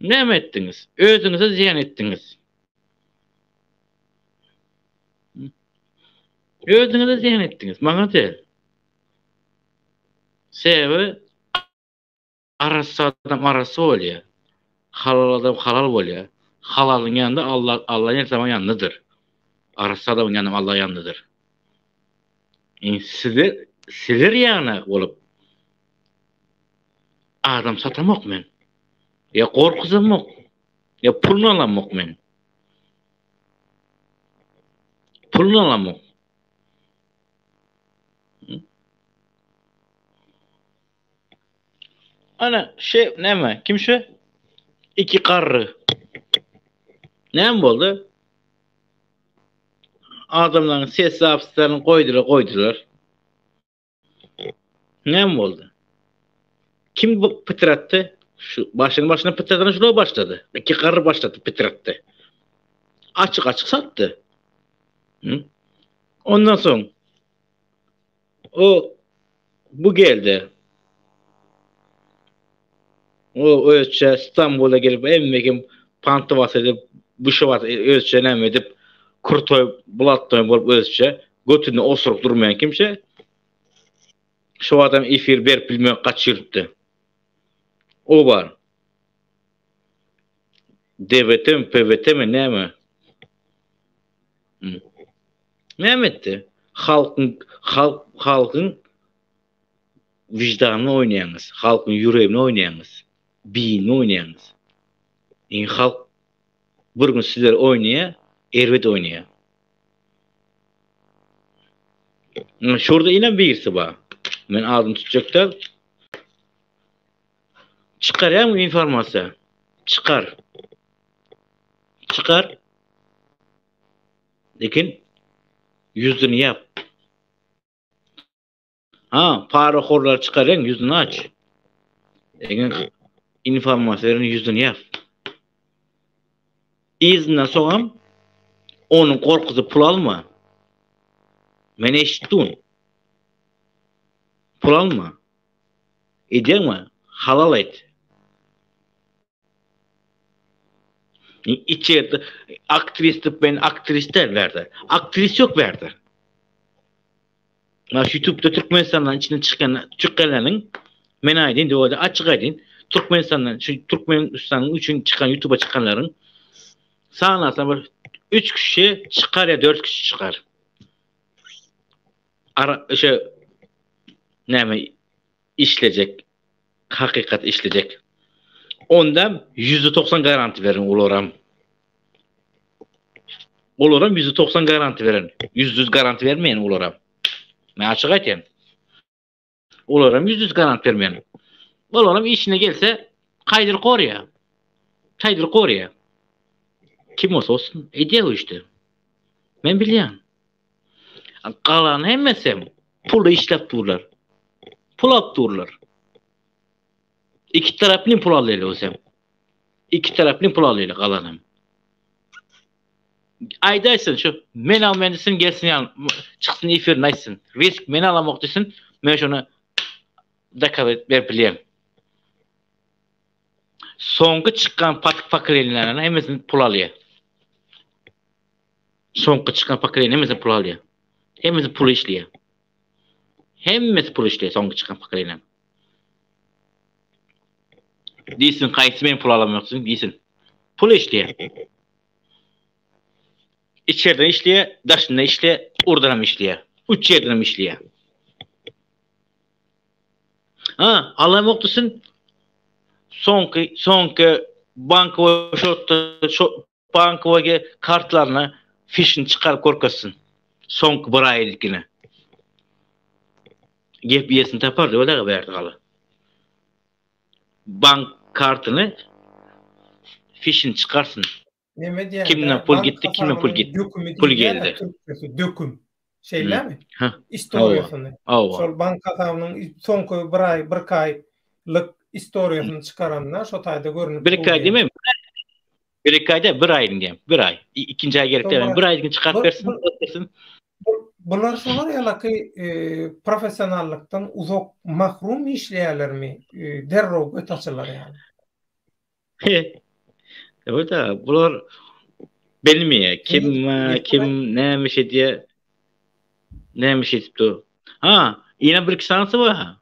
Näme etdiňiz? Özüňize zyýan etdiňiz. Özüňize zyýan etdiňiz, maňa däl. Sebäbi arassa adam arassa bolýar. Halal adam halal bolýar. Halalyň ýanynda Allah Allah her zaman ýanyndadyr. Arassa adamyň ýanynda Allah ýanyndadyr. Indi size sizler ýana bolup adam satamok men. Ýa gorkuzamok. Ýa puluny alamok men. Puluny alamok. Ana şey näme? Kim şu? Iki garry. Näme boldy? Adamlaryň ses zapslaryny goýdular, goýdular. Näme boldy? Kim bu pytratdy? Şu başyny başyna pytradan şular başlady. Iki garry başlady pytratdy. Açyk açyk satdy. Hı? Ondan soň o bu geldi. O özçe İstanbul'a gelip emme kim pantovas edip buşovat özçe näme edip kurtoý bulattoý bolup özçe götünde osuryp durmaýan kimse şu adam efir berip bilmän gaçyrypdy. O bar. DBT mi PBT mi näme? Näme etdi? Halkyň halk halkyň wijdanyny oýnaýaňyz, halkyň ýüregini oýnaýaňyz, beýnini oýnaýaňyz. Indi halk bir gün sizler oýnaýar, erbet oýnaýar. Şurada ýene birisi bar. Men adyny tutjak däl. Çykarýarmy informasiýa? Çykar. Çykar. Lekin ýüzüni ýap. Ha, parahorlar çykarýaň, ýüzüni aç. Lekin informasiýa beren ýüzüni ýap. Yzyndan soňam ony gorkuzyp pul alma. Men eşitdim. Pul alma. Edýäňmi? Halal et. Içerde aktris diýip men aktris däl bärde. Aktris ýok bärde. Mana şu YouTube'da Türkmenistandan içinden çykan çykanlaryň men aýdyn diýip açyk aýdyn. Türkmenistandan şu Türkmenistanyň üçin çykan YouTube'a çykanlaryň sanasa bir 3 kişi çykar ya 4 kişi çykar. Ara şu näme işlejek hakykat işlejek. Onda %90 garanti berin olaram. Olaram %90 garanti beren. %100 garanti bermeýän olara. Men açyk aýtýan. Olaram %100 garanti bermeýän. Olaram işine gelse kaýdyr korýa. Kaýdyr korýa. Kim bolsa olsun edýär o işte. Men bilýän. Galan hemmesi pul işläp durlar. Pul alyp durlar. Iki taraply pul alýarlar özem. Iki taraply pul alýarlar galanam. Aýdaýsyn şu men almaýan diýsin gelsin ýa çyksyn efirine aýtsyn. Risk men alamok diýsin men şony dokaz edip berip bilýän. Soňky çykan pokolenýanyň hemmesini pul alýar. Soňky çykan pokoleniýa hemmesi pul alýar. Hemmesi pul işleýär. Hemmesi pul işleýär soňky çykan pokoleniýa. Diýsin haýsy men pul alamok diýsin. Pul işleýär. Içerden işleýär, daşynda işleýär, urdan hem işleýär. Üç ýerden hem işleýär. Ha, alamok diýsin. Soňky soňky bankowy şotda şo bankowy kartlaryny fişini çykaryp görkezsin. Soňky bir aýlykini. Gep ýesini tapar diýip öyle berdi gala. Bank kartyny fişini çykarsyn.
Neme diýýän?
Kimden pul gitdi, kimden pul gitdi.
Dökümi
Pul geldi.
Türkçesi döküm. Şeýlemi? Istoriýasyny. Şol bank hasabynyň soňky bir aý, bir aýlyk istoriýasyny çykaranda şo taýda görünip
Bir iki aý diýmem. Bir iki aý däl, bir aýyň diýem. Bir aý. Ikinji aý gerek däl. Bir aýyň çykaryp bersin, bersin.
Bular şolar ýalaky professionallykdan uzak mahrum işleýärlermi? Derrew göt açylar ýaly.
Evet, bular bilmeýär. Kim kim näme iş edýär? Näme iş edip dur? Ha, ýene bir iki sanysy bar.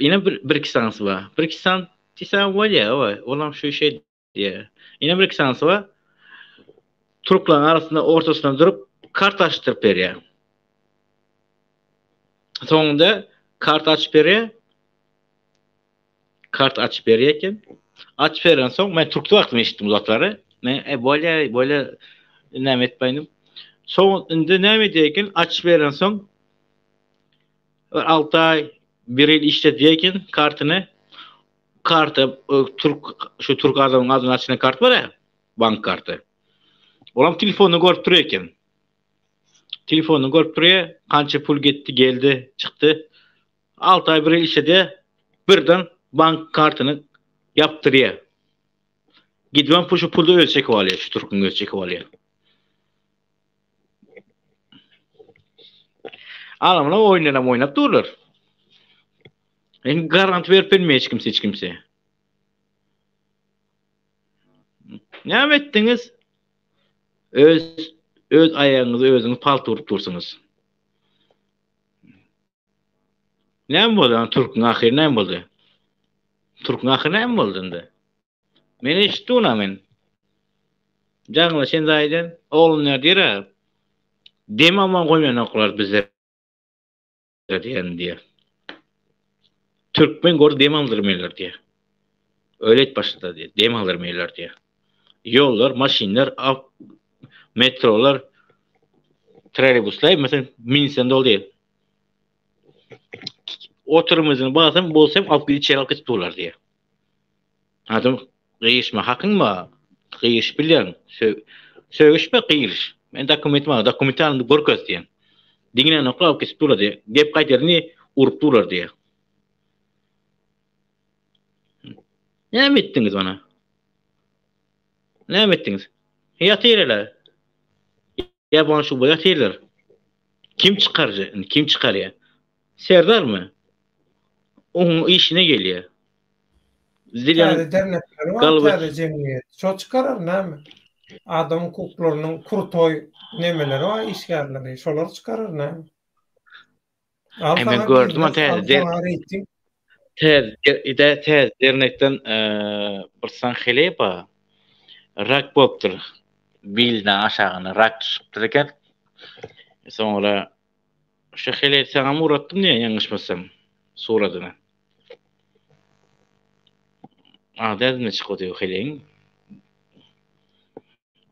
Ýene bir bir iki sanysy bar. Bir iki san diýsem bolýar, oý. Olam şu iş edýär. Ýene bir iki sanysy bar. Türkleriň arasynda ortasynda durup kart açdyryp berýär. Soňunda kart açyp berýär. Kart açyp berýär eken. Açyp beren soň men türkde wagtym eşitdim bu zatlary. Men e bolýa bolýa näme etmäýin. Soň indi näme edýär eken? Açyp beren soň bir 6 aý, bir ýyl işledýär eken kartyny. Karta e, türk şu türk adamyň adyna açylan kart bar ya, bank karty. Olam telefonyny görüp durýar eken. Telefonyny görüp durýar, kança pul gitdi, geldi, çykdy. 6 aý bir ýyl işledi, birden bank kartyny ýapdyrýar. Gidibem pul şu pulda özi çekip alýar, şu türküň özi çekip alýar. Adamlar oýundan hem oýnap durlar. Men garanti berip bilmeýär hiç kimse hiç kimse. Näme etdiňiz? Öz öz aýagyňyzy özüňiz palta urup dursuňyz. Näme boldy ana türküň ahyry näme boldy? Türküň ahyry näme boldy indi? Men eşitdim ona men. Jaňla sen zaýden oglum näde diýer dem alman goýmanoklar bizler diýen diýer. Türkmen gor dem aldyrmaýarlar diýer. Öyle et başlady diýer. Dem aldyrmaýarlar diýer. Ýollar, maşynlar, metrolar, trolleybuslar mesela minsen doldy. Oturumyzyny basam bolsam alyp gidip içeri alyp gidip durlar diýer. Adam gyýyşma hakyň bar. Gyýyş bilýän. Sögüşme gyýyş. Men dokument bar, dokumentalny görkez diýen. Diňlän okla alyp gidip durlar diýer. Gep gaýdaryny urup durlar diýer. Näme etdiňiz bana? Näme etdiňiz? Ýatyrlar. Ýaban şuba ýatyrlar. Kim çykarjy? Indi kim çykarýar? Serdarmy? Onuň işine gelýär.
Zilýan Täze dernekler bar, Galba täze jemgyýet. Şo çykarar näme? Adam hukuklarynyň krutoý nemeleri bar, işgärleri. Şolar çykarar näme?
Al Ay, men gördüm o täze der täze täze dernekden bir san heleba rak bolupdyr. Bilden aşagyna rak düşüpdir eken. Soňra şu hele saňa uratdym diýen ýalňyşmasam suradyny. Ady ýadymdan çykyp otyr heleýiň.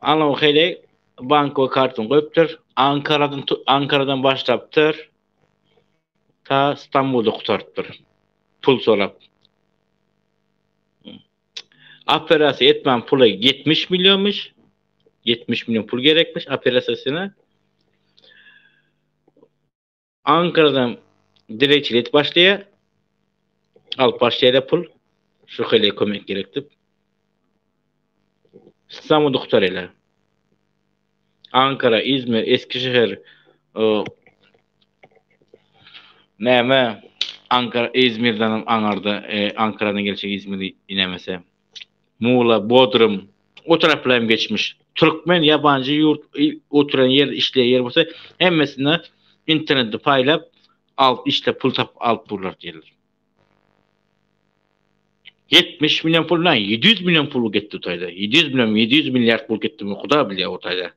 Ana o heleý bankowy kartyny goýupdyr. Ankaradan Ankaradan başlapdyr. Ta Stambulda gutarypdyr. Pul sorap. Operasiýa etmän puly 70 millionmyş. 70 million pul gerekmiş operasiýasyna. Ankaradan dilegçilik edip başlaýar. Alyp başlaýar pul. Şu hili kömek gerek diýip. Stambulda gutarýarlar. Ankara, Izmir, Eskişehir, näme? Ankara, Izmirdenem aňarda, e, Ankaradan gelşek İzmir inemese. Muğla, Bodrum o taraflar hem geçmiş. Türkmen yabancı yurt oturan yer işleyen yer bolsa hemmesine internette paýlap alyp işle pul tapyp alyp durlar diýerler. 70 milyon pul lan 700 milyon pul gitti o taýda. 700 milyon 700 milyard pul gitti mi Huda bilýär o taýda.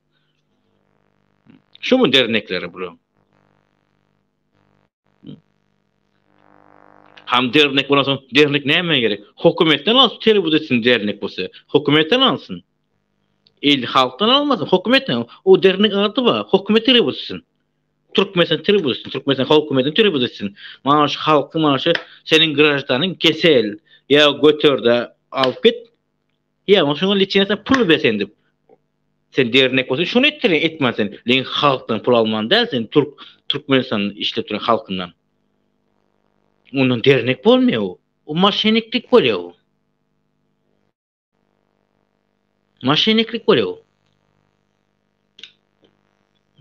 Şu mu dernekleri bular? Ham dernek bolansoň dernek nämä gerek? Hökümetden alsyn telewizor etsin dernek bolsa. Hökümetden alsyn. El halkdan almasyn, hökümetden. O dernek ady bar. Hökümet telewizor etsin. Türkmenistan telewizor etsin. Türkmenistan hökümetini telewizor etsin. Mana şu halkyň mana şu seniň graždanyň kesel ýa göterde alyp git. Ýa şoňa liçensiýa pul ber sen diýip. Sen dernek bolsa şuny etdir, etmän sen. Lekin halkdan pul alman däl sen Türk Türkmenistanda işlep duran halkyndan. Ondan dernek bolmaýar o. O maşeniklik bolýar o. Maşeniklik bolýar o.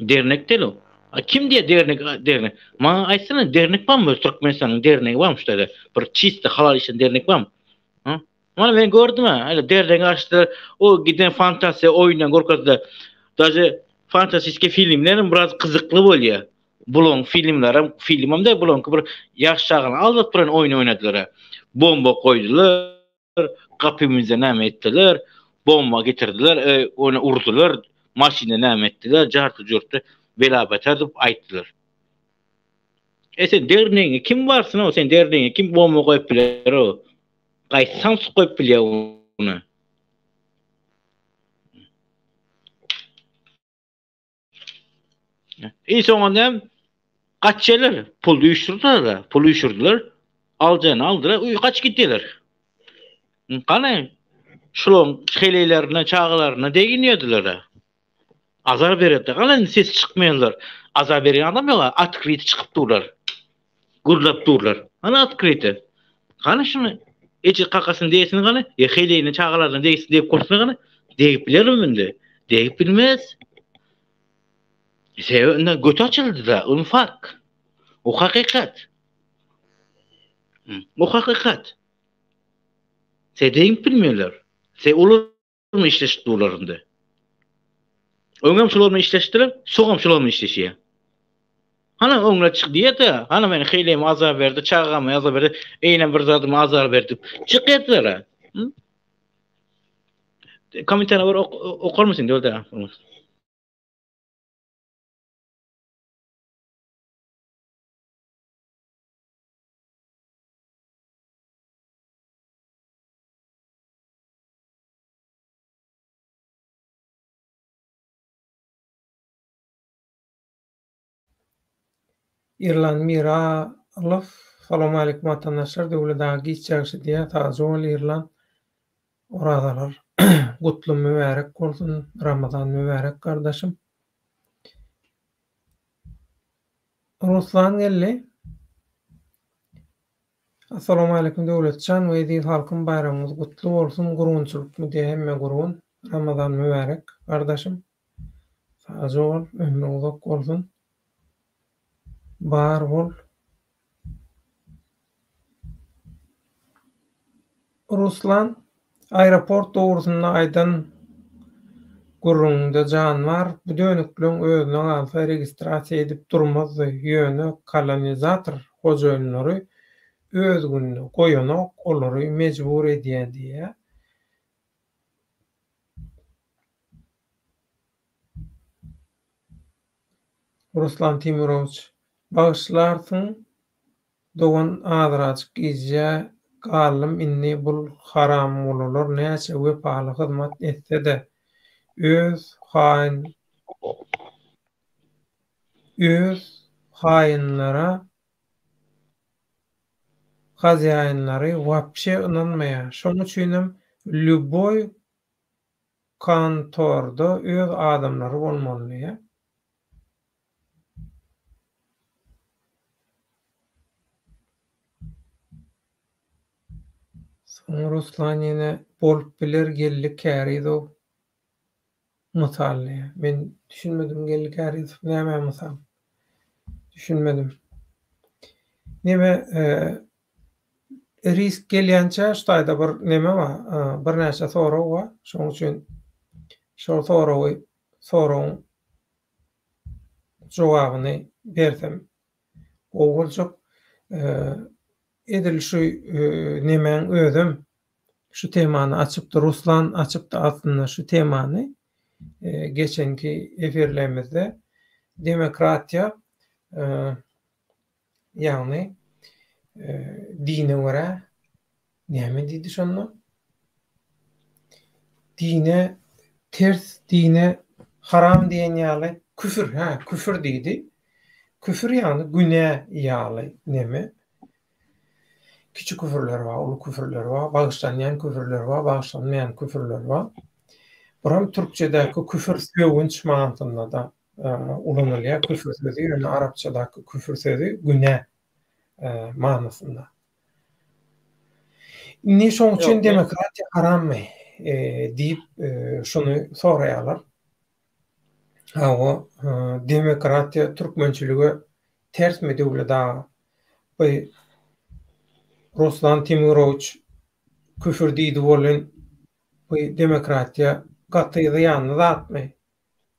Dernek däl o. A kim diýýär dernek dernek? Maňa aýtsana dernek barmy Türkmenistanyň dernegi barmy şu taýda? Bir çista halal işleýän dernek barmy? Ha? Mana men gördüm ha, öyle derden açdylar. O giden fantaziýa oýundan görkezdiler. Daže fantastiski filmlerim biraz gyzykly bolýar. Bulon filmlerim, filmem de bulonky bir ýaş çagany aldadyp duran oýun oýnadylar. Bomba goýdular, gapymyza näme etdiler, bomba getirdiler, e, ony urdular, maşyna näme etdiler, jarty jurty bela beter diýip aýtdylar. E sen dernegiňe kim barsyn o, sen dernegiňe kim bomba goýup biler o? Gaýt samsyk goýup bilýär ony. I soňunda hem gaçýarlar. Pul üýşürdiler, pul üýşürdiler. Aljagyny aldylar, uý gaç gitdiler. Gany şularyň heleýlerine, çagalaryna deginýärdiler. Azar bererdi. Gana indi ses çykmaýanlar. Azar berýän adam ýok, otkryty çykyp durlar. Gürläp durlar. Hany otkryty? Gany şuny eje kakasyny degsin gany, ýa heleýine çagalaryna degsin diýip gorksa gany, degip bilermi indi? Degip bilmez. Sebäbi indi göti açyldy-da, ony fakt. O hakykat. O hakykat. Se degip bilmeýärler. Se olar bilen işleşip durlar indi. Öňem şular bilen işleşdiler, soňam şular bilen işleşýär. Hany öňler çyk diýýärdi, hany meni heleýim azar berdi, çagam azar berdi, eýnem bir zadym azar berdi diýip çykýardylar. Kommentariýa bir okarmysyň Döwlet aga?
Irlan Miralow Salowmaleýkim watandaşlar Döwlet aga giç ýagşy diýýär sagja bol Irlan Orazalar gutly mübärek bolsun Ramazan mübärek gardaşym. Ruslan geldi. Assalamualeýkum Döwletjan we eziz halkym baýramyňyz gutly bolsun gurgunçylykmy diýä hemme gurgun Ramazan mübärek gardaşym sagja bol ömrüň uzak bolsun bar bol. Ruslan, aeroport dogrusynda aýdan gürrüňiňde jan bar, bu dönükleň özüne galsa registrasiýa edip durmazdy, ýöne kolonizator hojaýynlary öz gününe goýanok, olary mejbur edýä diýýä. Ruslan Timurowiç, bagyşlarsyň Dogan azrajyk gijä galdym indi bul haramgulular näçe wepaly hyzmat etsede öz haýyn öz haýynlara hazýaýynlary wapşe ynanmaýar şoň üçinem lýuboý kontorda öz adamlary bolmaly diýýär. Soň Ruslan ýene bolup biler Geldi Kärizow mysal diýýär. Men düşünmedim Geldi Kärizow nämä mysal? Düşünmedim. Neme risk gelýänçä şu taýda bir neme bar, birnäçe sorag bar. Şonuň üçin şol soragy soragyň jogabyny bersem gowy boljak. Edil şu nemäň özem şu temany açypdy, Ruslan açypdy aslynda şu temany geçenki efirlerimizde. Demokratiýa ýagny dine görä näme diýdi şonda? Dine ters, dine haram diýen ýaly küfür, hä, küfür diýdi. Küfür ýagny günä ýaly neme. Kiçi küfürler bar, uly küfürler bar, bagyşlanýan küfürler bar, bagyşlanmaýan küfürler bar. Buram türkçedäki küfür sögünç manysynda-da ulanylýar küfür sözi, ýöne arapçadaky küfür sözi günä manysynda. Indi şoň üçin demokratiýa harammy diýip şuny soraýarlar. Hawa, demokratiýa türkmençilige tersmi Döwlet aga? Bu Ruslan Timurowiç küfür diýdi welin bu demokratiýa gaty zyýanly zatmy?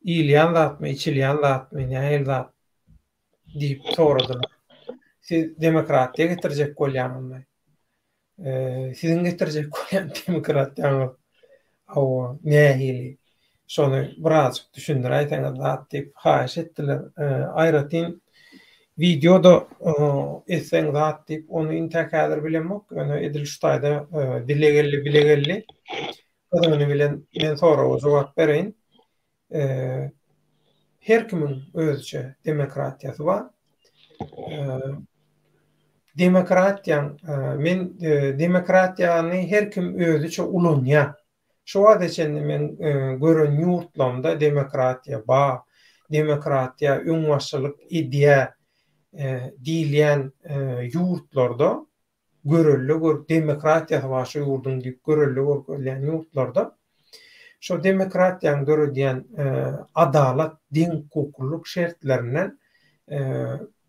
Iýilýän zatmy, içilýän zatmy, nähili zat? diýip soradylar. Siz demokratiýa getirjek bolýaňyzmy? Siziň getirjek bolýan demokratiýaňyz hawa nähili? Şony birazjyk düşündiräýseňiz zat diýip haýyş etdiler. Aýratyn wideoda etseň zat diýip, ony intäk häzir bilemok, ýöne edil şu taýda dile geldi, bile geldi. Gyzygyny bilen men soraga jogap bereýin. Her kimiň özüçe demokratiýasy bar. Demokratiýaň men demokratiýany her kim özüçe ulanýar. Şu wagta çenli men gören ýurtlarymda demokratiýa bar, demokratiýa öňbaşçylyk edýär diýilýän ýurtlarda görelde gör demokratiýasy bar şu ýurduň diýip görelde görkezilýän ýurtlarda şo demokratiýanyň döredýän adalat, deňhukuklylyk şertlerinden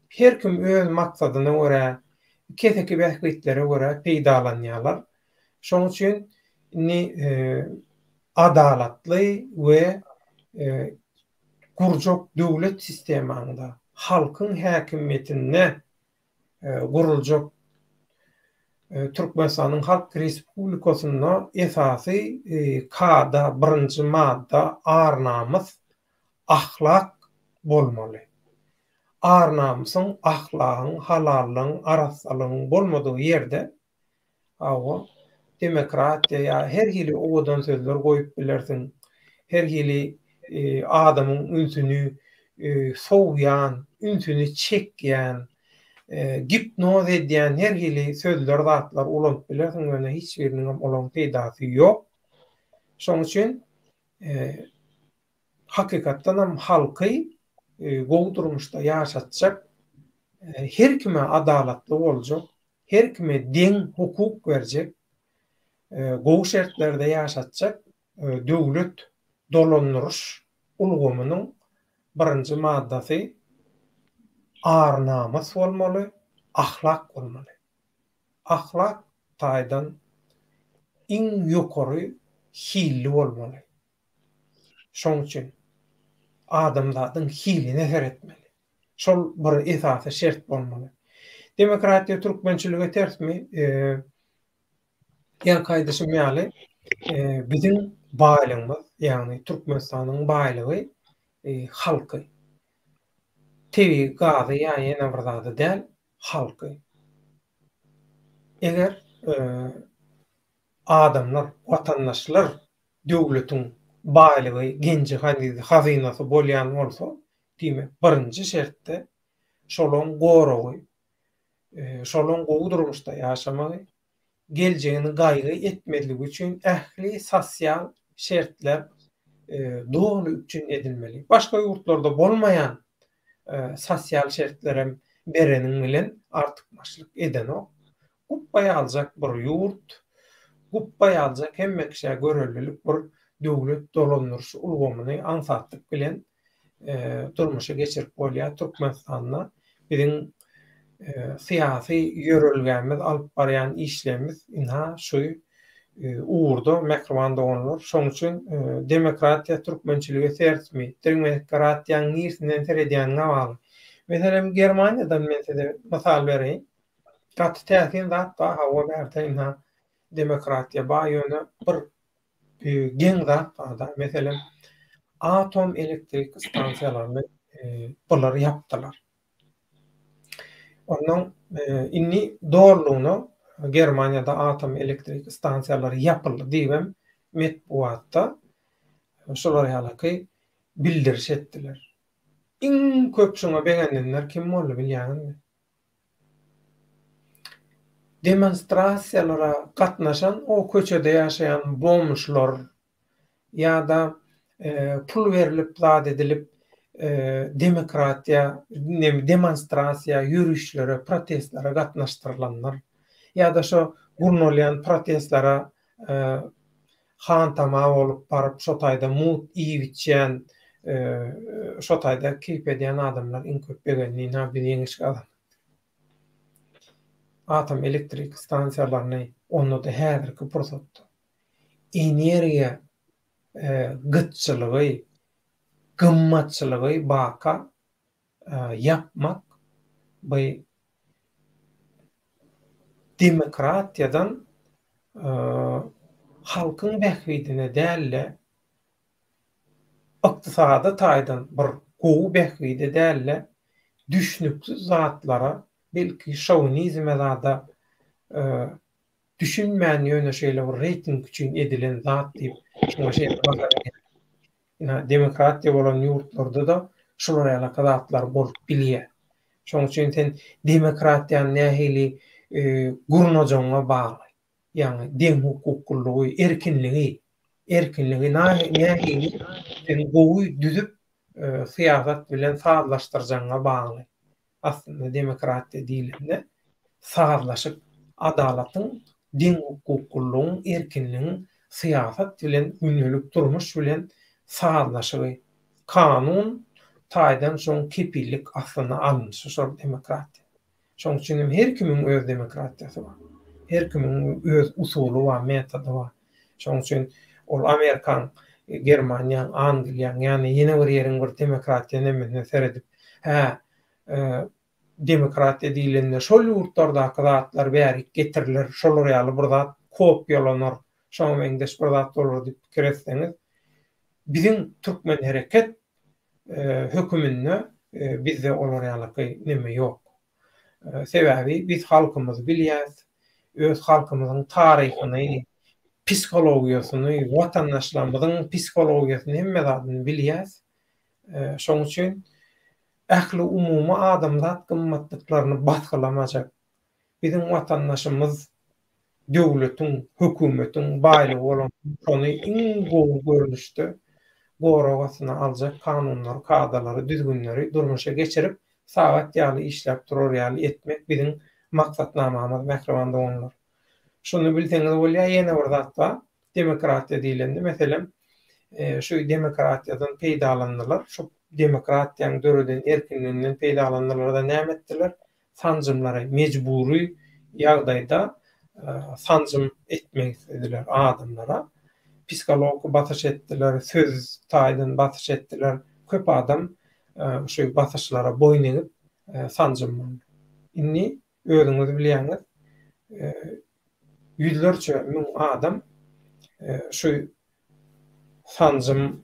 her kim öz maksadyna görä, keseki bähbitlere görä peýdalanýarlar. Şonuň üçin indi adalatly we gurjak döwlet sistemaňda halkyň häkimiýetinde guruljak Türkmenistanyň Halk Respublikasynda esasy kada, birinji madda ar-namys, ahlak bolmaly. Ar-namysyň, ahlagyň, halallygyň, arassalygyň bolmadygy ýerde Hawa, demokratiýa ýa her hili owadan sözler goýup bilersiň, her hili adamyň ünsüni sowýan, ünsüni çekýän, gipnoz edýän her hili sözler, zatlar ulanyp bilersiň, ýöne hiç biriniňem olaň peýdasy ýok. Şonuň üçin hakykatdanam halky gowy durmuşda ýaşatjak, her kime adalatly boljak, her kime deň hukuk berjek, gowy şertlerde ýaşatjak döwlet dolandyryş ulgamynyň birinji maddasy ar-namys bolmaly, ahlak bolmaly. Ahlak taýdan iň ýokary hilli bolmaly. Şoň üçin adamzadyň hiline seretmeli. Şol bir esasy şert bolmaly. Demokratiýa türkmençilige tersmi? Ýaňky aýdyşym ýaly, biziň baýlygymyz, ýagny Türkmenistanyň baýlygy halky. Tebigy gazy ýa ýene bir zady däl, halky. Eger adamlar, watandaşlar döwletiň baýlygy, genji-hazynasy bolýan bolsa, diýmek, birinji şertde şolaň goragy, şolaň gowy durmuşda ýaşamagy, geljegini gaýgy etmezligi üçin ähli sosial şertler doly üpjün edilmeli. Başga ýurtlarda bolmaýan sosial şertlerem bereniň bilen artykmaçlyk edenok. Gupba ýaljak bir ýurt, gupba ýaljak hemme kişä görellilik bir döwlet dolandyryş ulgamyny aňsatlyk bilen durmuşa geçirip bolýar. Türkmenistanda biziň. Syýasy ýörelgämiz, alyp barýan işlerimiz ynha şu ugurda mähriban doganlar. Şonuň üçin demokratiýa türkmençilige tersmi? Demokratiýaň nirsinden seredýäniňe bagly. Meselem Germaniýadan men size mysal bereýin. Gaty täsin zat bar, hawa bärde ynha demokratiýa bar, ýöne bir geň zat bar-da. Meselem atom elektrik stansiýalaryny bular ýapdylar. Onnoň indi dolulygyna Germaniýada atom elektrik stansiýalary ýapyldy diýibem metbugatda şular ýalyky bildiriş etdiler. Iň köp şuňa begenenler kim boldy bilýäňizmi? Demonstrasiýalara gatnaşan o köçede ýaşaýan bomžlar ýa-da pul berlip zat edilip demokratiýa demonstrasiýa ýörişlere protestlere gatnaşdyrylanlar ýa-da şo gurnalýan protestlere hantama bolup baryp şo taýda mugt iýip içýän şo taýda keýp edýän adamlar iň köp begendi ynha biz ýeňiş gazandyk. Atom elektrik stansiýalaryny onda-da häzirki pursatda energiýa gytçylygy, gymmatçylygy baka ýapmak bu demokratiýadan halkyň bähbidine däl-de, ykdysady taýdan bir gowy bähbide däl-de, düşnüksiz zatlara, belki şowinizme zada Düşünmän ýöne şeýle bir reýting üçin edilen zat diýip şuňa şeýle baha berýär. Ynha demokratiýa bolan ýurtlarda-da şular ýalaka zatlar bolup bilýär. Şonuň üçin sen demokratiýany nähili gurnajagyňa bagly. Ýagny deňhukuklylygy, erkinligi, erkinligi nähili sen gowy düzüp syýasat bilen sazlaşdyrjagyňa bagly. Aslynda demokratiýa diýlende sazlaşyk, adalatyň, deňhukuklylygyň, erkinligiň syýasat bilen, gündelik durmuş bilen sazlaşygy, kanun taýdan şoň kepillik astyna alnyşy şol demokratiýa. Şoň üçin hem her kimiň öz demokratiýasy bar. Her kimiň öz usuly bar, metody bar. Şoň üçin ol Amerikaň, Germaniýaň, Angliýaň, ýagny ýene bir ýeriň bir demokratiýa nemesine seredip, hä, demokratiýa diýlende şol ýurtlardaky zatlar bärik getiriler, şolar ýaly bir zat kopiýalanar, şoňa meňzeş bir zat bolar diýip pikir etseňiz, biziň Türkmenhereket höküminde bizde olar ýalyky neme ýok. Sebäbi biz halkymyzy bilýäs, öz halkymyzyň taryhyny, psihologiýasyny, watandaşlarymyzyň psihologiýasyny hemme zadyny bilýäs. Şonuň üçin ähli umumy adamzat gymmatlyklaryny basgylamajak biziň watandaşymyz döwletiň, hökümetiň baýlygy bolan şony iň gowy görnüşde gorag astyna aljak kanunlary, kadalary, düzgünleri durmuşa geçirip, sagat ýaly işläp durar ýaly etmek biziň maksatnamamyz, mähriban doganlar. Şuny bilseňiz bolýar, ýene bir zat bar, demokratiýa diýlende, meselem, şu demokratiýadan peýdalandylar, şu demokratiýanyň döreden erkinliginden peýdalandylar-da näme etdiler? Sanjymlary mejbury ýagdaýda sanjym etmek islediler adamlara. Psihologiki basyş etdiler, söz taýdan basyş etdiler. Köp adam şu basyşlara boýun egip sanjym boldy. Indi özüňiz bilýäňiz, ýüzlerçe müň adam şu sanjym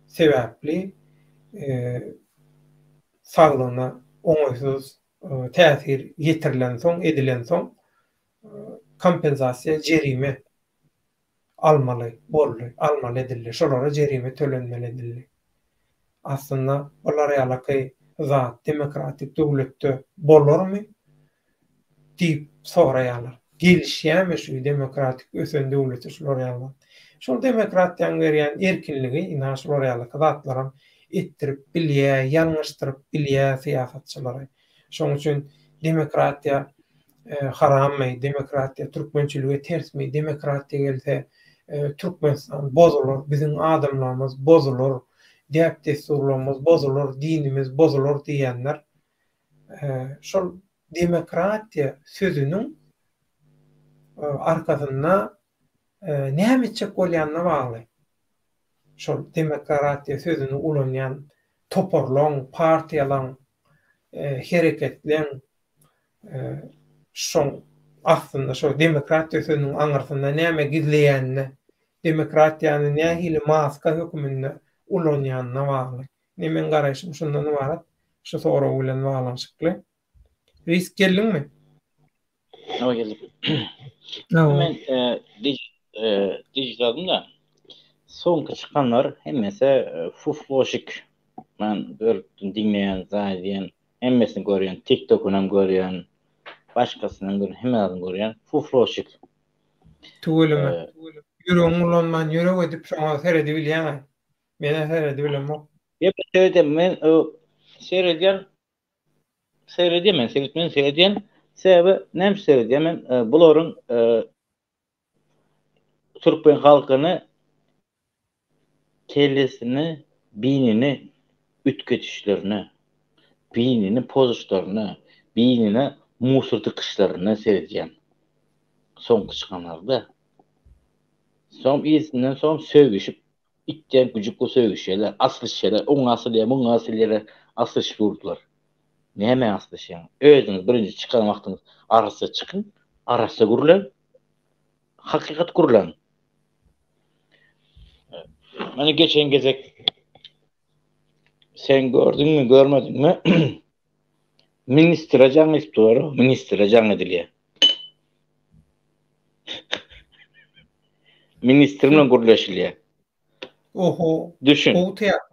sebäpli saglygyna oňaýsyz täsir ýetirilensoň, edilensoň kompensasiýa, jerime almaly boldy, almaly edildi. Şolara jerime tölenmeli edildi. Aslynda bular ýalaky zat demokratik döwletde bolarmy diýip soraýarlar. Gelişýärmi şu demokratik ösen döwlete şular ýaly zat? Şol demokratiýanyň berýän erkinligi ynha şular ýalyky zatlaram etdirip bilýär, ýalňyşdyryp bilýär syýasatçylary. Şonuň üçin demokratiýa harammy, demokratiýa türkmençilige tersmi, demokratiýa gelse Türkmenistan bozular, biziň adamlarymyz bozular, däp-dessurlarymyz bozular, dinimiz bozular diýýänler şol. Demokratiýa sözüniň arkasynda näme etjek bolýanyna bagly. Şol demokratiýa sözüni ulanýan toparlaň, partiýalaň, hereketleň şoň aslynda şo demokratiýa sözüniň aňyrsynda näme gizleýänine, demokratiýany nähili maska höküminde ulanýanyna bagly. Ine meň garaýşym şundan ybarat, şu sorag bilen baglanyşykly. Risk geldiňmi?
Hawa geldim. Men dijitalym da soňky çykanlar hemmesi fufloşik. Men görüp diňleýän, zaý diýen hemmesini görýän, TikTok-ynam hem görýän, başgasyny hem görýän, hemme zadyny görýän. Fufloşik.
Tüweleme. Ýüregiňi ulanman ýürek edip şoňa seredibilýäň-ä. Men-ä seredibilemok.
Ýok, seredem men seredýän Seredýän men, seretmän seredýän. Sebäbi näme üçin seredýän men? Bularyň türkmen halkyny kellesini, beýnini üýtgetişlerine, beýnini pozuşlaryna, beýnine musor dykyşlaryna seredýän. Soňky çykanlarda. Soň yzyndan soň sögüşip Itden güjük bu sögüşýärler, asylyşýarlar, oňa asylýar, muňa asylýarlar, asylyşyp durdular. Nämä asylyşýaň? Özüňiz birinji çykan wagtyňyz arassa çykyň, arassa gürläň, hakykat gürläň. Mana geçen gezek sen gördüňmi, görmediňmi? Ministre jaň edip durar, ministre jaň edilýär. Ministr bilen gürleşilýär.
Oho.
Düşün. Gowy teatr.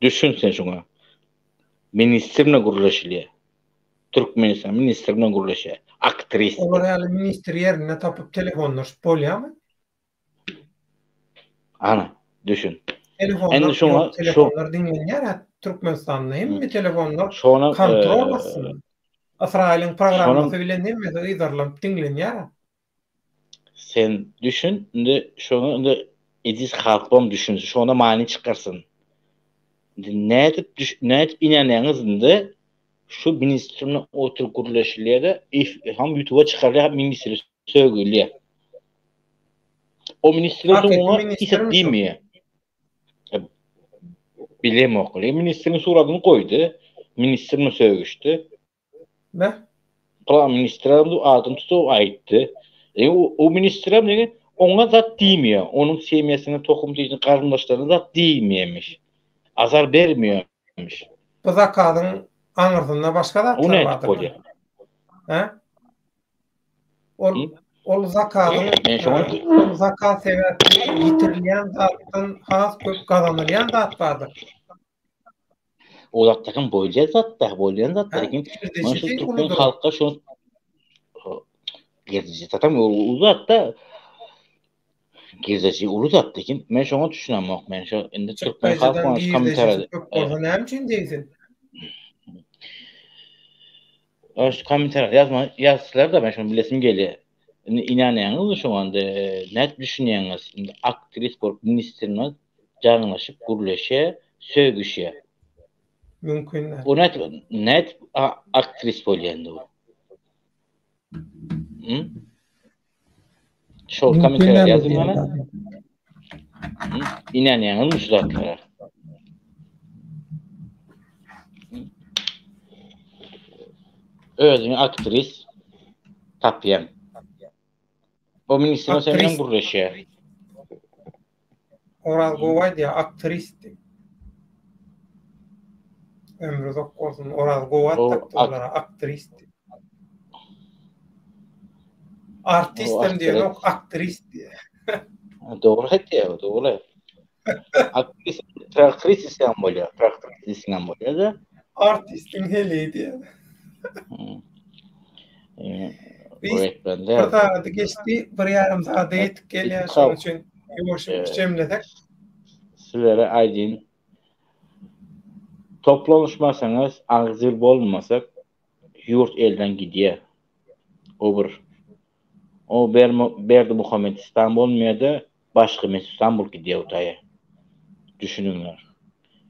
Düşün sen şuňa. Ministr bilen gürleşilýär. Türkmenistan ministr bilen gürleşýär. Aktris.
Olar ýaly ministr ýerinde tapyp telefonlaşyp bolýarmy?
Ana, düşün.
Telefonlar, şoňa, ýok, telefonlar diňlenýär ha Türkmenistanda hemme telefonlar şona, kontrol e, astynda. Ysraýylyň programmasy bilen hemmesi yzarlanyp diňlenýär.
Sen düşün, indi şoňa indi eziz halkam düşünsin, şona many çykarsyn. Indi nädip düş, nädip inanýaňyz indi şu ministr bilen oturyp gürleşilýär-de, hem YouTube'a çykarylýar, ministr sögülýär. O ministre soň oňa hiç zat diýmeýär. Bilemok. Ministriň suratyny goýdy. Ministr bilen sögüşdi.
Ne?
Plan ministre adyny tutup aýtdy. E, o, o ministr hem nege oňa zat diýmeýär. Onuň semýasyna, tohum diýjini, garyndaşlaryna zat diýmeýärmiş. Azar bermeýärmiş.
Bu zakazyň aňyrsynda başga zatlar bardyr.
O nädip bolýar?
Hä? Ol ol zakazyň ol zakat sebäpli ýitirilýän zatdan has köp gazanylýan zat bardyr.
O zatlaryň bolýan zatlar, bolýan zatlar. Lekin mana şu türkmen halka şu girdeji zatam o zatda girdeji uly zat lekin men şoňa düşünemok. Men şu indi türkmen halky
kommentariýada köp bolsa näme üçin degsin?
Şu kommentariýa ýazma ýazsalar-da men şony bilesim gelýär. Indi inanýaňyzmy şoňa indi nädip düşünýäňiz? Indi aktris bolup ministr bilen jaňlaşyp gürleşýär, sögüşýär.
Mümkin däl.
O nädip nädip aktris bolýar indi o? Hı? Şol kommentariýa ýazyň mana. Inanýaňyzmy şu zatlara? Özüňi aktris tapýaň. O ministr sen bilen gürleşýär.
Oraz gowy aýdýar, aktris diýip. Ömri uzak bolsun, Oraz gowy at tapdy olara, aktris diýip. Artist hem diýenok, aktris diýýär.
Dogry aýtýar, dogry. Aktris, traktorist diýseň bolýar, traktorist diýseň bolýar-da.
Artistiň heleýi diýýär. Bir sagady geçdi, bir ýarym sagada ýetip gelýär, şonuň üçin ýuwaş-ýuwaş jemlesek.
Sizlere aýdyn, toplanyşmasaňyz, agzybir bolmasak, ýurt elden gidýär. O bir. O Berdimuhamedistan bolmaýar-da, başga Mesistan bolup gidýär o taýa. Düşüniňler.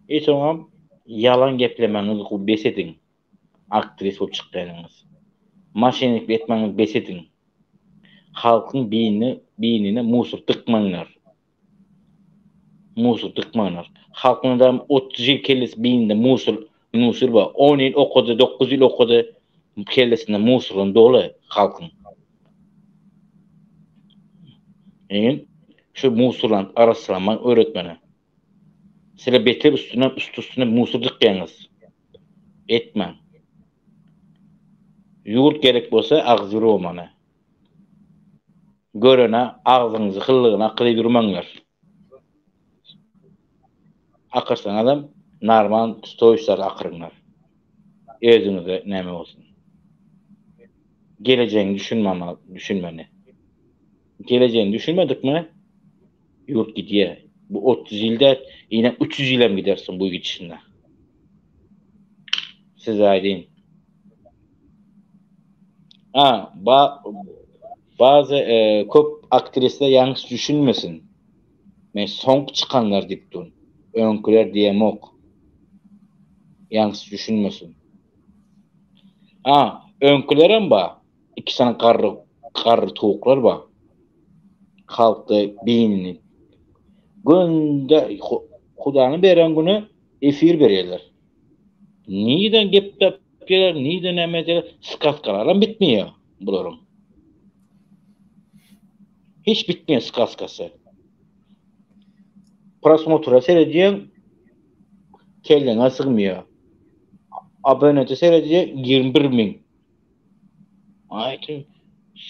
I soňam. Ýalan geplemäňizi bes ediň. Aktris bolup çykýanyňyz. Maşenniklik etmäňizi bes ediň. Halkyň beýnine beýnine musur dykmaňlar. Musur dykmaňlar. Halkyň adam 30 ýyl kellesi beýninde musur musur bar. 10 ýyl okady, 9 ýyl okady. Kellesinde musurdan doly halkyň. Eýin şu musurlanyp arassalanmagy öwretmeli. Sizler beter üstüne üst üstüne musur dykýaňyz. Etmäň. Ýurt gerek bolsa agzy romany. Görene agzyňyzy hyllygyna akyryp ýurmaňlar. Akyrsaňyzam narman stoýuşlar akyryňlar. Özüňize näme bolsun. Gelejegini düşünmama düşünmeli. Gelejegini düşünmedikmi ýurt gidýär. Bu 30 ýyl däl, ýene 300 ýyl hem gidersiň bu gidişinde. Size aýdayyn. Ha, ba bazı e, köp aktrisler ýalňyş düşünmesin. Men soňky çykanlar diýip durun. Öňküler diýemok. Ýalňyş düşünmesin. Ha, öňkülerem bar. Iki sany garry garry towuklar bar. Halkda beýnini günde Hudanyň beren güni efir berýärler. Nirden gep tapýarlar, nirden näme edýärler, skaskalaram bitmeýär bularyň. Hiç bitmeýär skaskasy. Prosmotra seredýäň, kelleňe sygmaýar. Abonente seredýäň, 21 müň. Aýtym,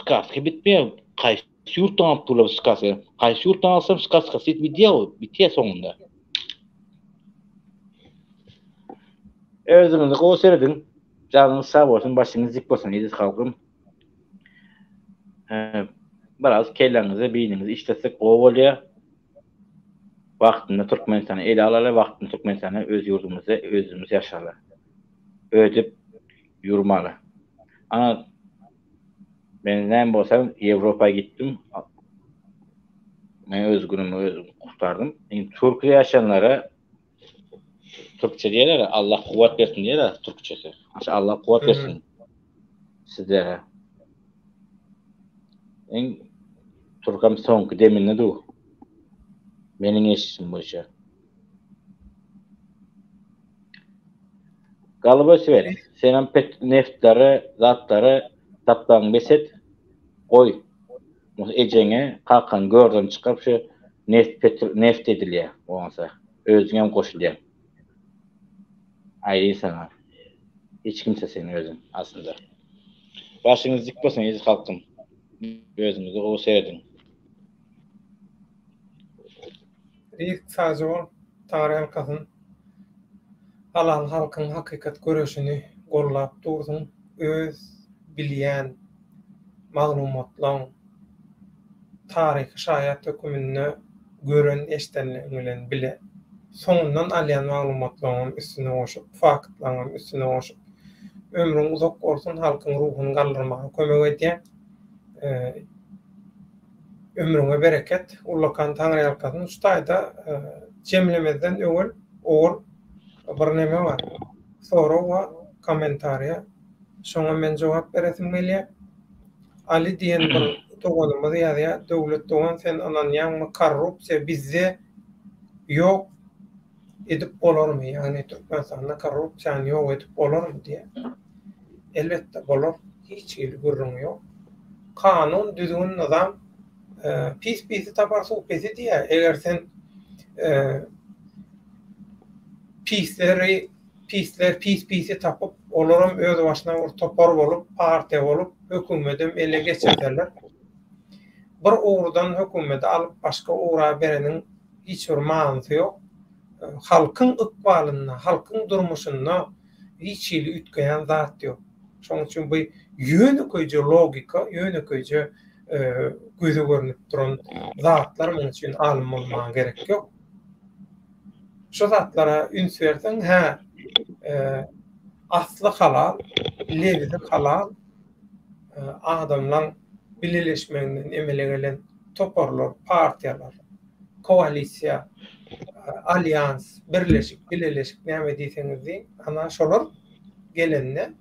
skaska bitmeýär. Haýsy ýurtdan alyp durlar bu skaska? Haýsy ýurtdan alsam skaskasy bitýär, bitýär soňunda. Özüňizi gowy serediň. Janyňyz sag bolsun, başyňyz dik bolsun eziz halkym. Biraz kelläňizi, beýniňizi işletsek gowy bolýar. Wagtynda Türkmenistany ele alaly, wagtynda Türkmenistany öz ýurdumyzda özümiz ýaşaly. Ödüp ýurmaly. Ana men näme bolsam Ýewropa gitdim. Men öz günümi özüm gutardym. Indi Türkiýe ýaşanlara Türkçe diýerler, Allah kuwwat bersin diýerler türkçesi. Aşa Allah kuwwat bersin sizlere. Iň türkem soňky deminde dur. Meniň eşişim boýunça. Galyp ösüber. Senem pet neftleri, zatlary tapmagyňy bes et. Goý. Ejeňe, kakaňy görden çykaryp şu neft petr neft edilýär bolmasa. Özüňem goşulýaň. Aýry saňa. Hiç kimse sen özüň aslynda. Başyňyz dik bolsun eziz halkym. Özüňizi gowy serediň.
Risk saýjy bol, Taňry ýalkasyn. Halal halkyň hakykat göreşini gollap dursuň, öz bilýän maglumatlaň taryhy şaýat höküminde gören eşdenleň bilen bile soňundan alýan maglumatlaňam üstüne goşup, faktlaňam üstüne goşup ömrüň uzak bolsun halkyň ruhuny galdyrmaga kömek edýäň. Ömrüňe bereket, ullakan Taňryýalkasyn. Şu taýda jemlemezden öwel, owal bir neme bar. Sorag bar, kommentariýa. Şoňa men jogap beresim gelýär. Ali diýen bir doganymyz ýazýar, Döwlet dogan sen ynanýaňmy korrupsiýa bizde ýok edip bolarmy, ýagny Türkmenistanda korrupsiýany ýok edip bolarmy diýýär. Elbetde bolar, hiç hili gürrüň ýok. Kanun, düzgün, nyzam pis pisi tapar suw pesi diýýär. Eger sen pisleri pisler pis pisi tapyp, olaram öz başyna bir topar bolup, partiýa bolup, hökümetem ele geçirseler, bir ugurdan hökümeti alyp başga ugra bereniň hiç bir manysy ýok. Halkyň ykbalynda, halkyň durmuşynda hiç hili üýtgeýän zat ýok. Şonuň üçin bu ýönekeýje logika, ýönekeýje göze görnüp duran zatlar munuň üçin alym bolmaga gerek ýok. Şu zatlara üns berseň, hä, asly halal, lebzi halal adamlaň bileleşmeginden emele gelen toparlar, partiýalar, koalisiýa. Alýans, birleşik, bileleşik näme diýseňiz diýiň, ana şolar gelende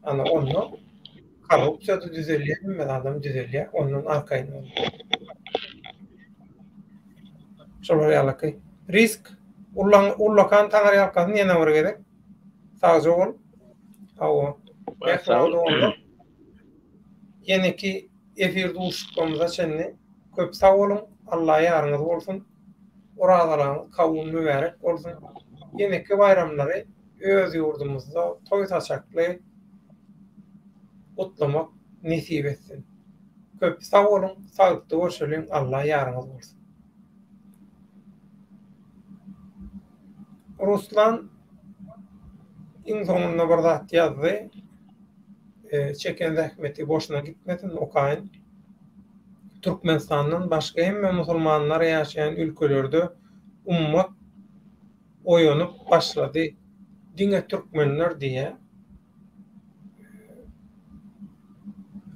ana onda korrupsiýa-da düzelýär, hemme zadam düzelýär, ondan arkaýyn boluň. Şolar ýalyky. Risk ullakan taňryýalkasyn ýene bir gezek. Sagja bol. Hawa. Mähriban doganlar. Ýeneki efir duşuşyklarymyza çenli köp sag boluň. Alla ýaryňyz bolsun. Orazalaryňyz kabul mübärek bolsun. Ýeneki baýramlary öz ýurdumyzda toý saçakly gutlamak nesip etsin. Köp sag boluň, saglykda görşeliň, Alla ýaryňyz bolsun. Ruslan iň soňunda bir zat ýazdy. Çeken zähmeti boşuna gitmesin, okaýyn. Türkmenistandan başga hemme musulmanlar ýaşaýan ülkelerde ummat oýanyp başlady. Diňe türkmenler diýýär.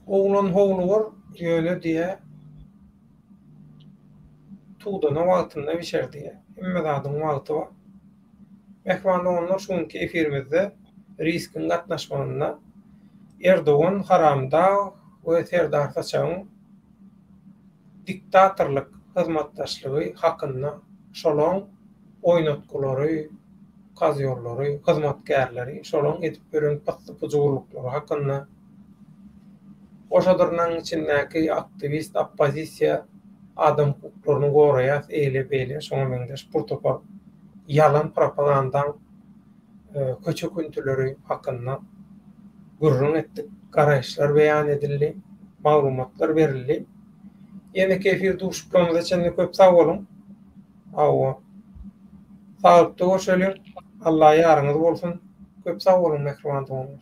Oglan howlugar ýöne diýýär. Tudana wagtynda bişer diýýär. Hemme zadyň wagty bar. Mähriban doganlar şu günki efirimizde Riskiň gatnaşmagynda Erdogan haramdag we Serdar Saçagyň diktatorlyk hyzmatdaşlygy hakynda şolaň oýnatgylary, kozýollary, hyzmatkärleri, şolaň edip ýören pyssy-pyjurlyklary hakynda, goşa dyrnagyň içindäki aktiwist oppozisiýa adam hukuklaryny goraýas eýle-beýle şoňa meňzeş bir topar ýalan propagandaň köçe-küntüleri hakynda gürrüň etdik, garaýyşlar beýan edildi, maglumatlar berildi. Ýeneki efir duşuşyklarymyza çenli köp sag boluň. Hawa. Saglykda görşeliň. Alla ýaryňyz bolsun. Köp sag boluň mähriban doganlar.